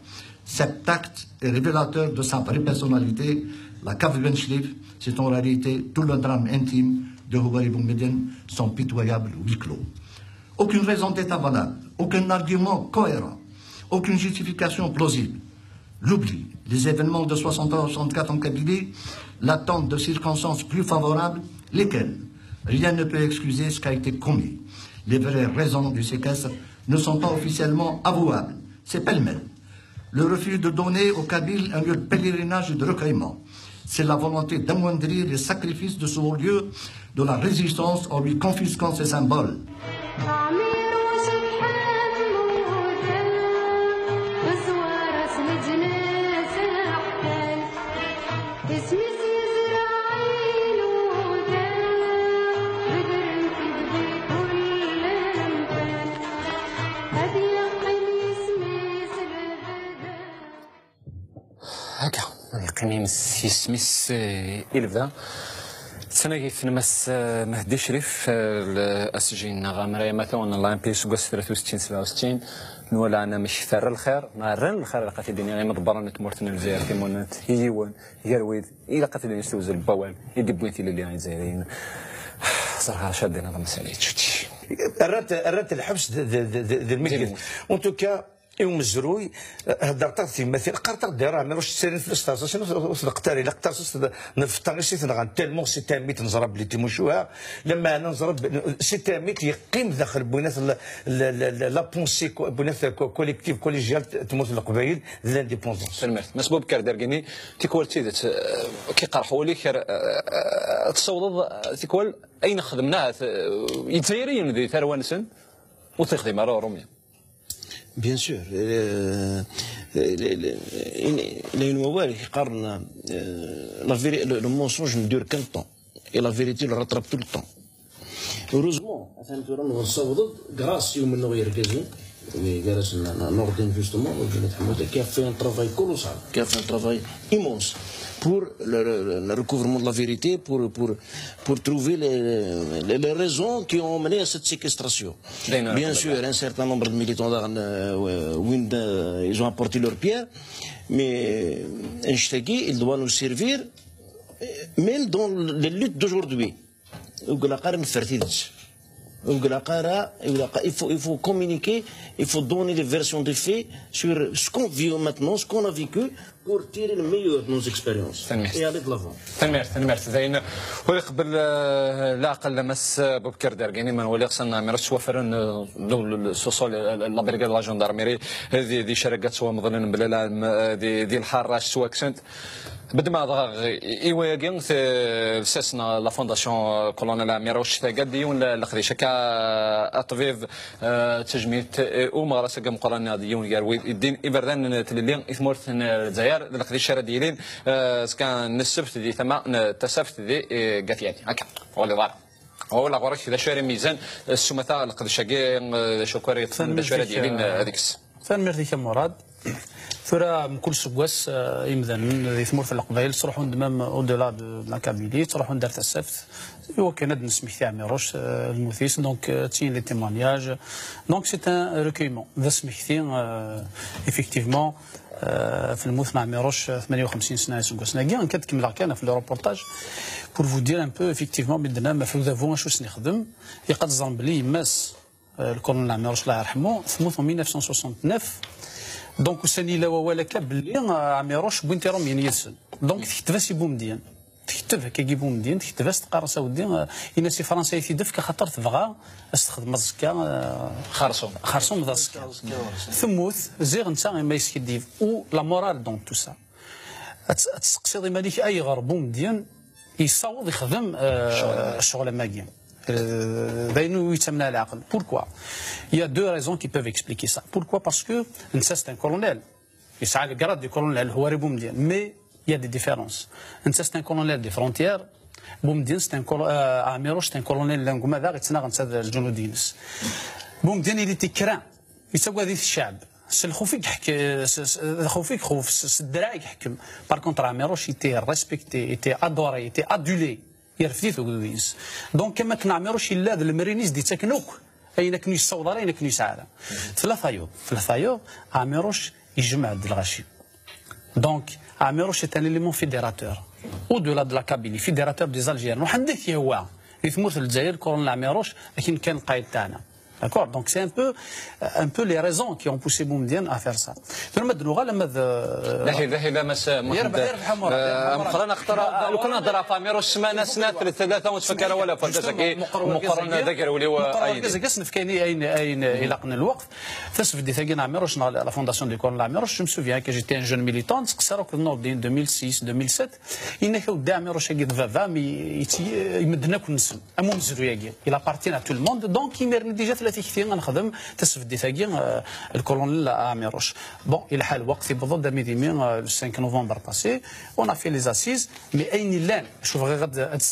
Cet acte est révélateur de sa vraie personnalité. La cave Benchlif, c'est en réalité tout le drame intime de Houari Boumediene, son pitoyable huis clos. Aucune raison d'État valable, aucun argument cohérent, aucune justification plausible. L'oubli, les événements de soixante-trois soixante-quatre en Kabylie, l'attente de circonstances plus favorables, lesquelles? Rien ne peut excuser ce qui a été commis. Les vraies raisons du séquestre ne sont pas officiellement avouables. C'est pêle-mêle. Le refus de donner aux Kabyles un lieu de pèlerinage et de recueillement. C'est la volonté d'amoindrir les sacrifices de ce haut lieu de la résistance en lui confisquant ses symboles. Akka, ad yeqqim yisem-is, eh, i lebda. Ttnagit n Mass, eh, Mehdi Crif, eh, l-, asji-nneɣ amray amataw n l'A M P seg wass tlata u settin sebɛa u settin, nwala amek terra lxir, neɣ rran lxir, ilaq ad t-id-iniɣ, i imeḍebbren n tmurt n Lezzayer timunent, i yiwen, gar wid, ilaq ad t-id-iniɣ s tewzel n wawal, i d-iwwin tilelli i Yizzayriyen. Ẓriɣ ara caddin ad msali tcuti. Rrant, rrant lḥebs d, d, d, d, d lmeyyet. En tout cas, i umezruy, eh, heddret-aɣ-d tiyemmatin, qqaret-aɣ-d, "Dara, Ɛmiruc, ttilin fell-as terṣaṣin, ur, ur tneqqet ara, ilaq terṣaṣt n lfeṭṭa i s-tenɣan, tellement c'est un mythe, neẓra belli timucuha, lameɛna neẓra b-, c'est un mythe yeqqim daxel n winat la, la, la, la, la pensée co-, n winat co-, collective, collégiale n tmurt n Leqbayel d l'indépendance." Tanemmirt. Mass Boubacar Dergini, tikwal d tidet, eh, k-iqerḥ wul-ik, ar, eh, eh, tessawḍeḍ, eh, tikwal ayen xedmen ahat, eh, Izzayriyen di tarwa-nsen, ur t-ixdim ara Urumi. Bien sûr. Euh, le, le, le, in-, il y a une wawal qui parle, euh, la véri-, le, le mensonge ne dure qu'un temps. Et la vérité le rattrape tout le temps. Heureusement, atan tura nessaweḍ-d, grâce i umennuɣ yergazen, i gar-asen Nordin, justement, Ǧennet Ḥemmuda, qui a fait un travail colossal, qui a fait un travail immense pour le, le, le recouvrement de la vérité, pour, pour, pour trouver les, les, les raisons qui ont mené à cette séquestration. Bien sûr, un certain nombre de militants, euh, oui, euh, ils ont apporté leur pierre, mais, euh, anect-agi, il doit nous servir, euh, même dans les luttes d'aujourd'hui. Ur ilaq ara neffer tidet. Ur ilaq ara, ur ilaq, il faut, il faut communiquer, il faut donner les versions des faits sur ce qu'on vit maintenant, ce qu'on a vécu, pour tirer le meilleur de nos expériences. Tanemmirt. Et aller de l'avant. Tanemmirt, tanemmirt. Dayen, ur iqebbel, eh, leɛqel Mass Boubacar Dergini, ma nwali ɣsan Ɛmiruc ttwafren, eh, d, d, s uṣul, eh, la brigade de la gendarmerie, eh, di, di Craga ttwamḍlen mebla lɛelm, eh, di, di lḥara ttwaksent. Bedma dɣa i, i wayagi, t-, lsas neɣ la fondation, eh, Colonel Ɛmiruc Tagad, d yiwen le-, leqdic akka, eh, aṭbib, eh, d tajmilt, eh, umeɣras akka meqqran, d yiwen gar wid iddin iberdan n tlelli i tmurt n Lezzayer, d leqdic ara d-yilin, eh, azekka n ssebt di tama n Tasaft di, eh, Gatiani. Akka, ur ɣliḍ ara. Wala ɣur-k d acu ara yemyezan, eh, s umata leqdic-agi, eh, d acu akk ara yeṭṭfen, d acu ara d-yilin, eh, deg-s. Tanemmirt-ik a Murad. Tura, mkul seggas, eh, imdanen di tmurt n Leqbayel ttruḥun-d même au-delà de, de la Kabylie, ttruḥun-d ar Tasaft, i wakken ad d-nesmekti Ɛmiruc, eh, lmut-is, donc, eh, ttinin les témoignages. Donc, c'est un recueillement. D asmekti, eh, effectivement, eh, f lmut n Ɛmiruc, eh, tmanya u xemsin sna iseggasen-agi. Nekk ad kemmleɣ kan ɣef le reportage, pour vous dire un peu, effectivement, mi d-tennam ɣef udabu acu s-nexdem, ilaq ad teẓrem belli yemma-s, euh, le colonel Ɛmiruc, Allah yerḥemu, temmut en mille neuf cent soixante-neuf. Donc, ussan yella wawal akka belli, euh, Ɛmiruc wwin-t Irumyen yid-sen. Donc, tekteb-as i Bumedyen. Tekteb akka i Bumedyen, tekteb-as, teqqar-as, a weddi, euh, in-as i Fransa i t-id-tefk, axaṭer tebɣa ad s-texdem aẓekka, euh, xerṣum. Xerṣum d aẓekka. Temmut, ziɣ netta i ma yeskiddib. Ou la morale dans tout ça. Ad ts-, ad testeqsiḍ iman-ik ayɣer Bumedyen yessaweḍ ixdem, euh, ccɣel am wagi. Euh, d ayen ur yettamen ara leɛqel. Pourquoi? Il y a deux raisons qui peuvent expliquer ça. Pourquoi? Parce que netta, c'est un colonel. Yesɛa le grade du colonel, Houari Boumediene. Mais il y a des différences. Netta, c'est un colonel des frontières. Boumediene, c'est un colo-, euh, Amirouche, c'est un colonel n ugmad, yettnaɣ netta d lǧunud-ines. Boumediene, il était craint. Yettagad-it ccɛeb. S lxuf i yeḥk-, s, s, lxuf i ixuf, s, s ddreɛ i yeḥkem. Par contre, Amirouche était respecté, était adoré, était adulé. Yerfed-it ugdud-ines. Donc, am akken Amirouche yella d lemri-nni i s-d-yettaken akk, ayen akken ur yessaweḍ ara, ayen akken ur yesɛi ara. Tella tayeḍ, tella tayeḍ, Amirouche yejmeɛ-d lɣaci. Donc, Amirouche est un élément fédérateur. Au-delà de la Kabylie, fédérateur des Algériens. Ruḥen-d ak yehwa. Di tmurt n Lezzayer, le colonel Amirouche, akken kan lqayed tagna. D'accord? Donc, c'est un peu, un peu les raisons qui ont poussé Boumediene à faire ça. Tura ma d-nuɣal ama d, euh, Dahi, dahi, la mas Muḥend. Yerbeḥ, yerbeḥ a Muṛad, yerbeḥ a Muṛad. Meqqran axaṭer, lukan nehder ɣef Amirouche ssmana snat, tlata, ur tfakk ara wala ɣef urgaz-agi. Meqqran d agerwel-iw. Meqqran d agerwel-iw, ayen, ayen ilaqen lweqt. Tasbeddit-agi n Amirouche, neɣ la fondation du colonel Amirouche, je me souviens que j'étais un jeune militant, ttqeṣṣireɣ akked Nourdine, deux mille six, deux mille sept, yenna-k, a weddi, Amirouche-agi d baba-m, i, i, i medden akk nessen, am umezruy-agi, il appartient à tout le monde. Donc, imir-nni déjà tella tikti ad nexdem tasbeddit-agi, euh, le colonel Amirouche. Bon, ilḥa lweqt, yewweḍ-d armi d imi, euh, le cinq novembre passé, on a fait les assises, mais ayen illan, acu bɣiɣ ad, ad,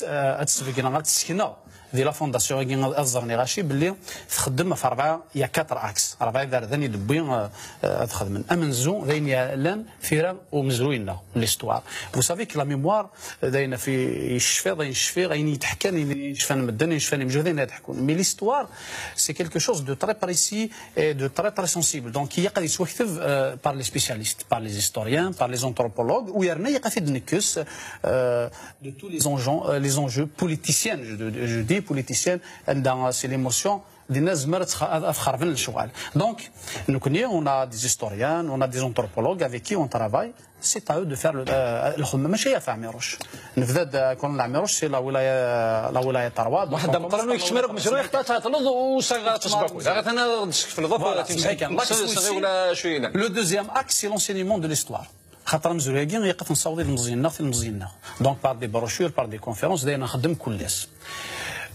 ad sbegneɣ, ad ssekneɣ, di la fondation-agi ad, ad ẓren lɣaci belli txeddem ɣef rebɛa, il y a quatre axes, rebɛa iberdan i d-wwi, euh, euh, ad xedmen. Amenzu d ayen yellan tira umezruy-nneɣ, l'histoire. Vous savez que la mémoire, euh, d ayen ɣef i, i tecfiḍ, ayen cfiɣ, ayen i d-ḥkan, ayen i d-cfan medden, ayen cfan imejhud, ayen ad ḥkun. Mais l'histoire, c'est quelque chose de très précis et de très, très sensible. Donc, ilaq ad yettwakteb, euh, par les spécialistes, par les historiens, par les anthropologues, u yerna ilaq ad t-id-nekkes, euh, de tous les enjeux, euh, les enjeux politiciens, je, je dis politiciens, anda, euh, c'est l'émotion, dinna nezmer ad tx-, ad, ad xerben lecɣal. Donc, nekkni, on a des historiens, on a des anthropologues avec qui on travaille. C'est à eux de faire le, euh, lxedma, mačči ɣef Ɛmiruc. Nebda-d, euh, كون Ɛmiruc, c'est la wilaya, la wilaya trois. Donc, واحد on commence مقرن par يكشمرك مشروع حتى تعطلوض وساغ تسبق. هذا أنا دشك في الضفة Voilà, c'est ça. تمسك ولا شوية. Le deuxième axe, c'est l'enseignement de l'histoire. خاطر amezruy-agi, ilaq ad t-nessaweḍ i lemẓiyen-nneɣ, tilemẓiyen-nneɣ. Donc, par des brochures, par des conférences, d ayen nxeddem kul ass.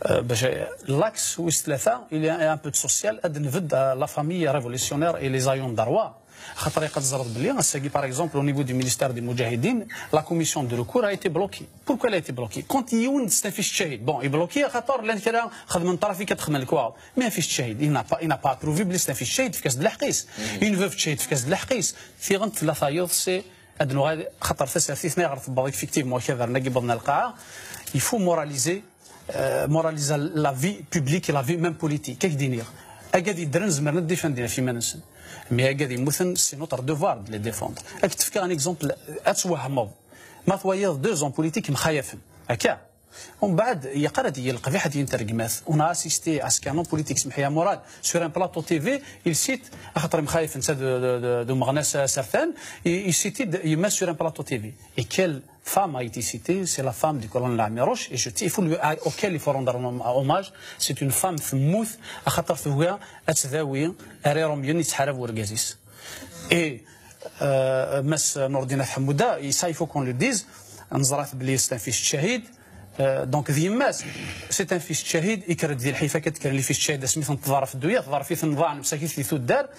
Euh, باش, l'axe wis tlata, il y a un peu de social, ad nbedd, euh, la famille révolutionnaire et les ayants de droit. خاطر ilaq ad teẓreḍ belli, ass-agi, par exemple, au niveau du ministère des Moudjahidines, la commission de recours a été bloquée. Pourquoi elle a été bloquée? Quand yiwen d-, c'est un fiche ttcahid. Bon, est bloqué, خاطر llan kra xedmen trafic, ad xedmen lekwaɣeḍ. Mais un fiche ttcahid, il n'a pas, il n'a pas approuvé belli c'est un fiche ttcahid, tefka-as-d lḥeqq-is. Une veuve ttcahid, tefka-as-d lḥeqq-is. Tiɣent tella tayeḍ, c'est ad nuɣal, xaṭer tasertit-nni ɣer tewweḍ effectivement akabar-nni i yewwḍen ar lqaɛa, il faut moraliser, euh, moraliser la vie publique et la vie même politique. Ad k-d-iniɣ, agad yeddren zemren ad d-ifanden ɣef yiman-nsen. Mais agad yemmuten, c'est notre devoir de les défendre. Ad k-d-fkeɣ un exemple, ad twehmeḍ. Ma twayeḍ deux hommes politiques mxayafen, akka? Umbeɛd, yeqqar ad yili leqbiḥ ad yili n tregmat. On a assisté à ce qu'un homme politique, semḥ-iyi a Murad, sur un plateau T V, il cite, axaṭer mxayaf netta d, d, d, d umeɣnas asertan, il, il cite-id yemma sur un plateau T V. Et quelle femme a été citée? C'est la femme du colonel Amirouche, et je, il faut lui, auquel il faut rendre un hom-, hommage. C'est une femme temmut, axaṭer tugi ad tdawi ar irumyen yettḥarab urgaz-is. Et, euh, Mass Nourdine At Ḥemmuda, et ça, il faut qu'on le dise, neẓra-t belli c'est un fiche ttcahid, euh, donc d yemma-s, c'est un fiche ttcahid, yekker-d di lḥif akka d-kkren les fiches ttcahid, asmi ten-tḍerref dduyat, tḍerref-iten ḍaɛen msakit di tuddar,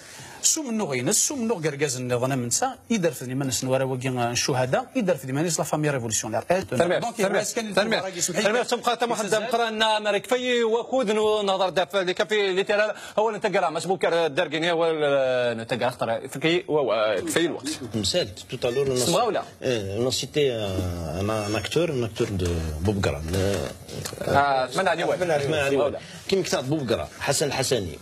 s umennuɣ-ines, s umennuɣ n yergazen nniḍen am netta, i d-refden iman-nsen warraw-agi, euh, n ccuhada, i d-refden iman-is la famille révolutionnaire. Et donc, il reste kan lfuqara-agi, semḥ-iyi. Termiḍ, termiḍ, a Muḥend Amqran, amer kfay wakud n unehḍer daf likafi literal. Awal n taggara, Mass Bubkar Dergini, awal, euh, n taggara, axaṭer kfay, wa, wa, kfay lweqt. Temsalt, tout à l'heure, on a, Semɣawla. euh, on a cité un, un, un acteur, un acteur de Bubgra. Euh, Ah, Atman Ali Wal. Atman Ali Wal. Semɣawla. Kim ktaɣ Bubgra, Hassan Hassani.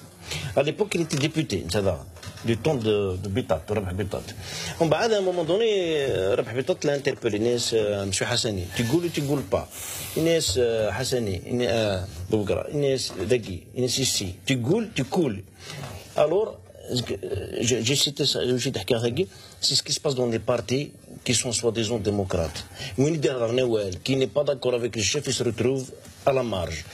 À l'époque, il était député, ça va, du temps de, de Bitat, de Rabah Bitat. On va à un moment donné, euh, Rabah Bitat l'a interpellé, il dit, euh, Monsieur Hassani, tu gueules ou tu gueules pas? Il dit, euh, Hassani, il dit, euh, Bubgra, il dit, Dagi, il dit, si, si, tu gueules, tu coules. Alors, euh, je, je cite ça, je cite Hakim Hagi, c'est ce qui se passe dans les partis qui sont soi-disant démocrates. Win i d-iɣerren awal, qui n'est pas d'accord avec le chef, il se retrouve à la marge.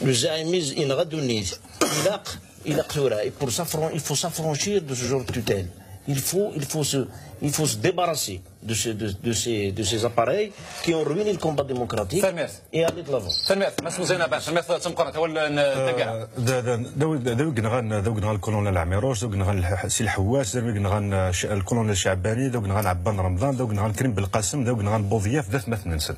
Le zaïmisme, il a donné. Il a, il a, et pour s'affran-, il faut s'affranchir de ce genre de tutelle. Il faut, il faut se, il faut se débarrasser. de ces, de, de ces, de ces appareils qui ont ruiné le combat démocratique et aller de l'avant. Tanemmirt, Mass Meẓyan Aban, tanemmirt tameqqrant, awal n taggara. D, d, d, d, d awi yenɣan, d awi yenɣan le colonel Ɛmiruc, d awi yenɣan Lḥ-, Si Lḥewwas, d awi yenɣan, euh, Ch-, le colonel Ceɛbani, d awi yenɣan Ɛebban Remḍan, d awi yenɣan Krim Belqasem, d awi yenɣan Buḍyaf, d atmaten-nsen.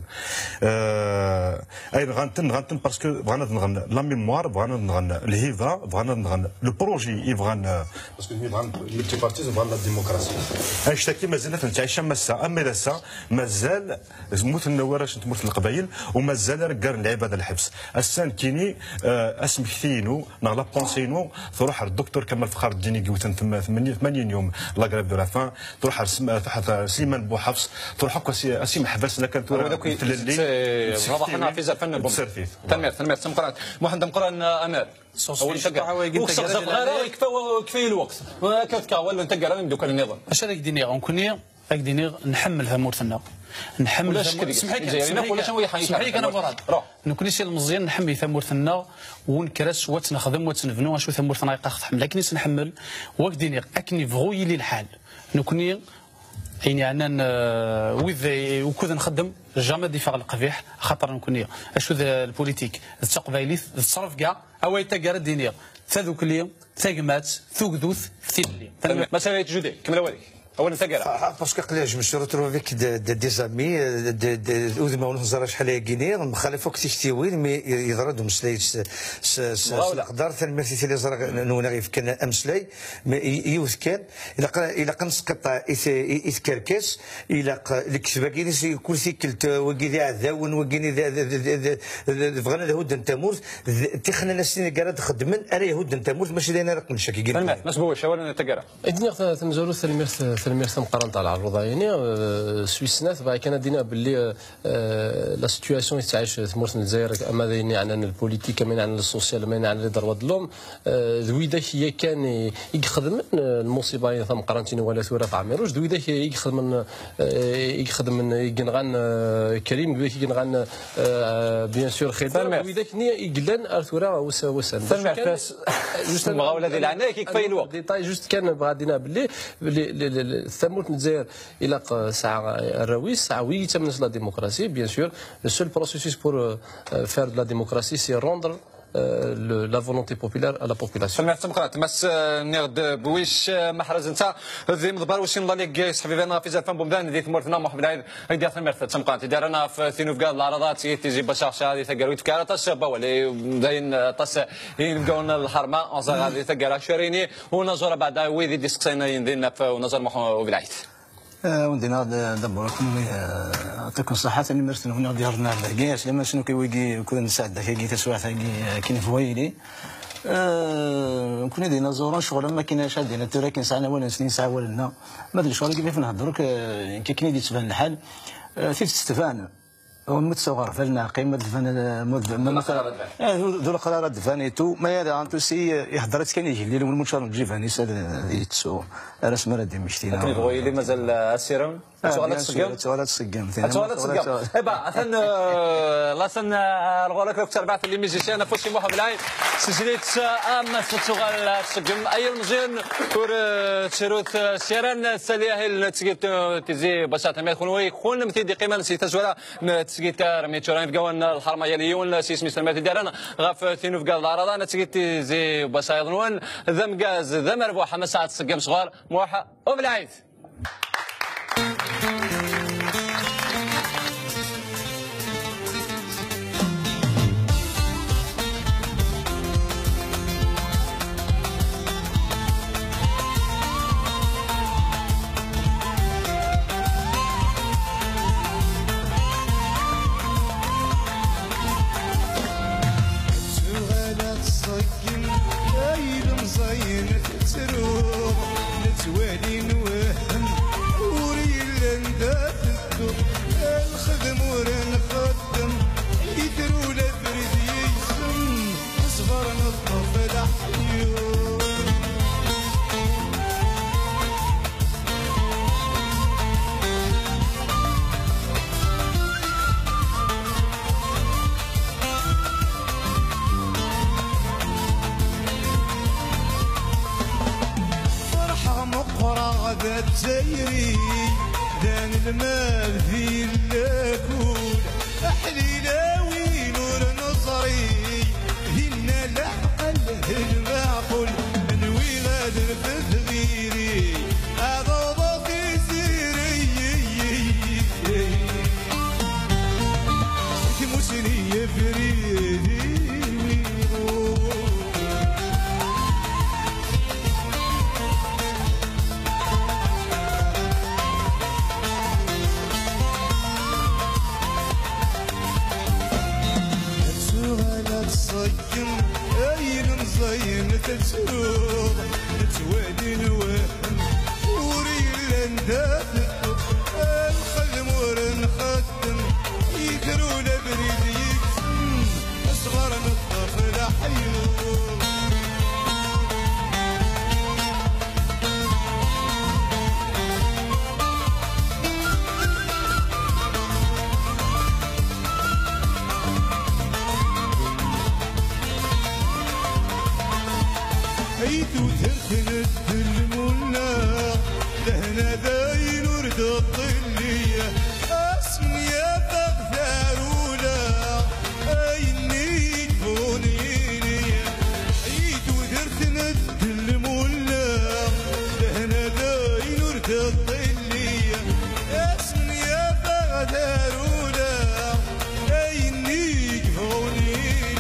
Euh, ay nɣan-ten, nɣan-ten parce que bɣan ad nɣen la mémoire, bɣan ad nɣen lhiba, bɣan ad nɣen le projet, i bɣan, euh, parce que nɣan le multipartisme, bɣan la démocratie. Annect-agi mazal ad ten-ttɛic am ass-a, am d ass-a, mazal mmuten warrac n tmurt n Leqbayel, u mazal ara ggaren lɛibad lḥebs. Ass-a nekkini, euh, asmekti-inu, neɣ la pensée-inu, truḥ ar Docteur Kamal Fexxar Ddin i yewten tm-, tmanya-, tmanyin yum la grève de la faim, truḥ ar Sm-, truḥ ar Sliman Buḥefs, truḥ akk a si, a si Meḥbas la kan tura. Wid akk i tlelli, tt-, tt-, ttsertit. Ttsertit. Voilà. Tanemmirt, tanemmirt, tameqqrant. Muḥend Ameqqran, Amer. Awal n taggara. Ur k-sseɣzafeɣ ara, yekfa, yekfa-yi lweqt. Akka fkeɣ awal n taggara i imeddukal nniḍen. Acu ara k-d-iniɣ, nekkni Ad k-d-iniɣ, nḥemmel tamurt-nneɣ. Nḥemmel ulac tamurt. Kri. Semḥ-iyi kan, Lezzayer, semḥ-iyi kan, ulac anwa i yeḥ-, semḥ-iyi kan, yeḥemmel Murad. Ruḥ. Nekkni si Lemẓiyen nḥemmel tamurt-nneɣ, u nekker ad s-, ad tt-nexdem, u ad tt-nebnu, acu tamurt-nneɣ i ɣ-, teḥmel. Akken i s-nḥemmel, u ad k-d-iniɣ, akken yebɣu yili lḥal. Nekkni, ayen yeɛnan, euh, wid, eh, ukud nxeddem, jamais d-iffeɣ leqbiḥ, axaṭer nekkni, acu d, eh, lpulitik, d taqbaylit, d ttrebga, away taggara d-iniɣ, tadukli, tagmat, tugdut, tilelli. Tanemmirt. Masalay Tjudi, kemmel awal-ik. Awal n taggara. Ah, parce que aql-i je me suis retrouvé avec de, de, des amis, euh, de, de, udmawen ur neẓri acḥal ayagi-nni, mxalaf akk tiktiwin, mi yeḍra-d umeslay s, s, s, s leqder. Tanemmirt i tiliẓri-nwen i ɣ-yefkan ameslay, mi, i, yiwet kan, ilaq, ilaq ad nesqiṭ i t-, i, i tkerkas, ilaq, eh, lekdeb-agi-nni, kul tikkelt, eh, wagi d iɛdawen, wagi d, d, d, d, d, d, bɣan ad hudden tamurt, d tixnanasin-agi ara d-xeddmen, ara ihudden tamurt, mačči d ayen ara qqen ccak. Tanemmirt, Mass Buwac, awal n taggara. Ad d-iniɣ ta-, tamezwarut, tanemmirt, tanemmirt tameqqrant ɣer lɛerruḍa-agi-nni, eh, s wis snat, bɣiɣ kan ad d-iniɣ belli, eh, eh, la situation i tettɛic tmurt n Lezzayer, ama d ayen yeɛnan lpulitik, ama ayen yeɛnan le social, ama ayen yeɛnan les droits de l'homme, eh, d widak yakan i, i ixedmen, eh, lmuṣiba-nni tameqqrant i nwala tura ɣef Ɛmiruc, d widak i ixedmen, eh, i ixedmen, i yenɣan, eh, Krim, d widak i yenɣan, eh, bien sûr Xidar, d widak-nni i yellan ar tura wussan. Tanemmirt. Juste kan, lemɣawla di leɛnaya-k, yekfa-yi lweqt. Détail, juste kan bɣiɣ ad d-iniɣ belli, belli, le, le, le, tamurt n Lezzayer ilaq, eh, tesɛa arraw-is, tesɛa wi yettamnen s la démocratie, bien sûr. Le seul processus pour, euh, euh, faire de la démocratie, c'est rendre, euh, le, la volonté populaire à la population. Tanemmirt tameqqrant, Mass, eh, nniɣ-d Buwac, eh, Maḥrez netta d imeḍbar usin la Ligue, seḥbiban ɣef izerfan n umdan di tmurt-nneɣ, Muḥ Belɛid, ay d-yaɣ tanemmirt tameqqrant. Idaran ɣef tinubga d leɛraḍat, i Tizi Bacaɣ, Tizi Taggara, ur tefka ara aṭas n wawal, eh, dayen, eh, aṭas, eh, inebgawen n lḥerma, anẓar di taggara, acu ara yini unaẓur abeɛda, wid i d-isteqsayen ayen din ɣef unaẓur Muḥ Belɛid. Eh, undin-aɣ-d, eh, d'abord, kunwi, eh, yeɛṭikum ṣṣeḥḥa, tanemmirt-nwen i ɣ-d-yerren ar dagi, ɛeslama-nsen akk i wigi ukud nesɛedda akagi taswiɛt-agi, eh, akken yebɣu yili. Eh, nekkni d inaẓuren, ccɣel am wakken acu ad d-iniḍ tura, akken sɛan awal-nsen, nesɛa awal-nneɣ. Ma d lecɣal-agi mi f-nehder, eh, nekk akken i d-yettban lḥal, eh, tidet tban. Ur ma tsuɣ ɣer bal neɣ qqim, ma d-tban, ma d-, ma, ma, eh, d, d leqrar ad d-tban et tout. Ma yada, en tout cas, eh, ihedder-itt kan igellil, win muččar n lǧiban-is ad, eh, yettu. Ar asmi ara d-immekti. Akken yebɣu yili, mazal, eh, asirem. Ah, ad tuɣal ad bien sûr, tṣeggem. Ad tuɣal ad tṣeggem. Ad tuɣal ad tṣeggem. Eh ben, atan, eh, laṣan, eh, ar ɣur-k, Docteur Baɛt, les musiciens, afus i Muḥ Belɛid. Sezlit, eh, am tettuɣal ad tṣeggem. Ay ilmeẓyen, ur, eh, ttrut, eh, s yara n Sali Ahil n tezgit, eh, Tizi Bacaɣ, tanemmirt kunwi, kunemti d-iqqimen si tazwara n tezgit armi d tura. Inebgawen n lḥerma yal yiwen s yisem-is, tanemmirt i d-yerran ɣef tinubga d leɛraḍa n tezgit Tizi Bacaɣ. Iḍ-nwen d ameggaz, d amerbuḥ, ama saɛa tṣeggem sɣur Muḥ Belɛid. Tuɣal ad tṣeggem ay ilemẓayen tettru, nettwali nwehhem ur yellan d atettu, lxedm ur nxeddem, itrul abrid yegsem, ṣber neṭṭef leḥyum. Ferḥeɣ meqqreɣ d Azzayri. D anelmad di llakul, aḥlil a win ur neẓri, dinna leɛqel d lmeɛqul, nwiɣ ad rfed diri, ad awḍeɣ tiziri. Tmussni abrid-iw. Ad tuɣal ad tṣeggem ayen meẓẓayen tettruḍ, nettwali nwehem ur yellan d at lxedm ur nxeddem, yekrun abrid yegzem, asɣar neṭṭef leḥyuḍ. Ay tudert n Ddelmulla, lehna d ayen ur d-ṭṭilli, asmi afeɣ tarula, ayen i yebɣun yili. Ay tudert n Ddelmulla, lehna d ayen ur d-ṭṭilli, asmi afeɣ tarula, ayen i yebɣun yili.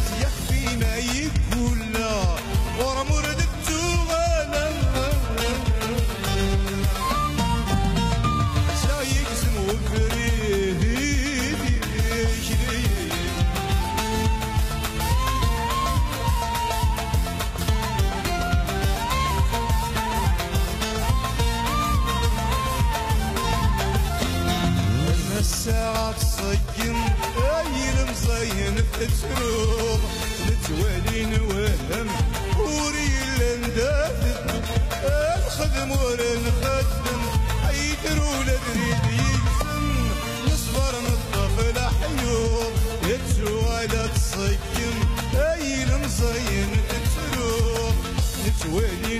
S yixef-im ay yeggulla, ɣur-m ur d-ttuɣaleɣ. Sa yegzem ubrid i tikli. Ass-a ad tṣeggem ay ilemẓayen tettruḍ, nettwali nwehem ur yellan d at lxedm ur nxeddem, ay trul abrid yegzem, neṣber neṭṭef leḥyuḍ, yettuɣal ad tṣeggem ay ilemẓayen tettruḍ, nettwali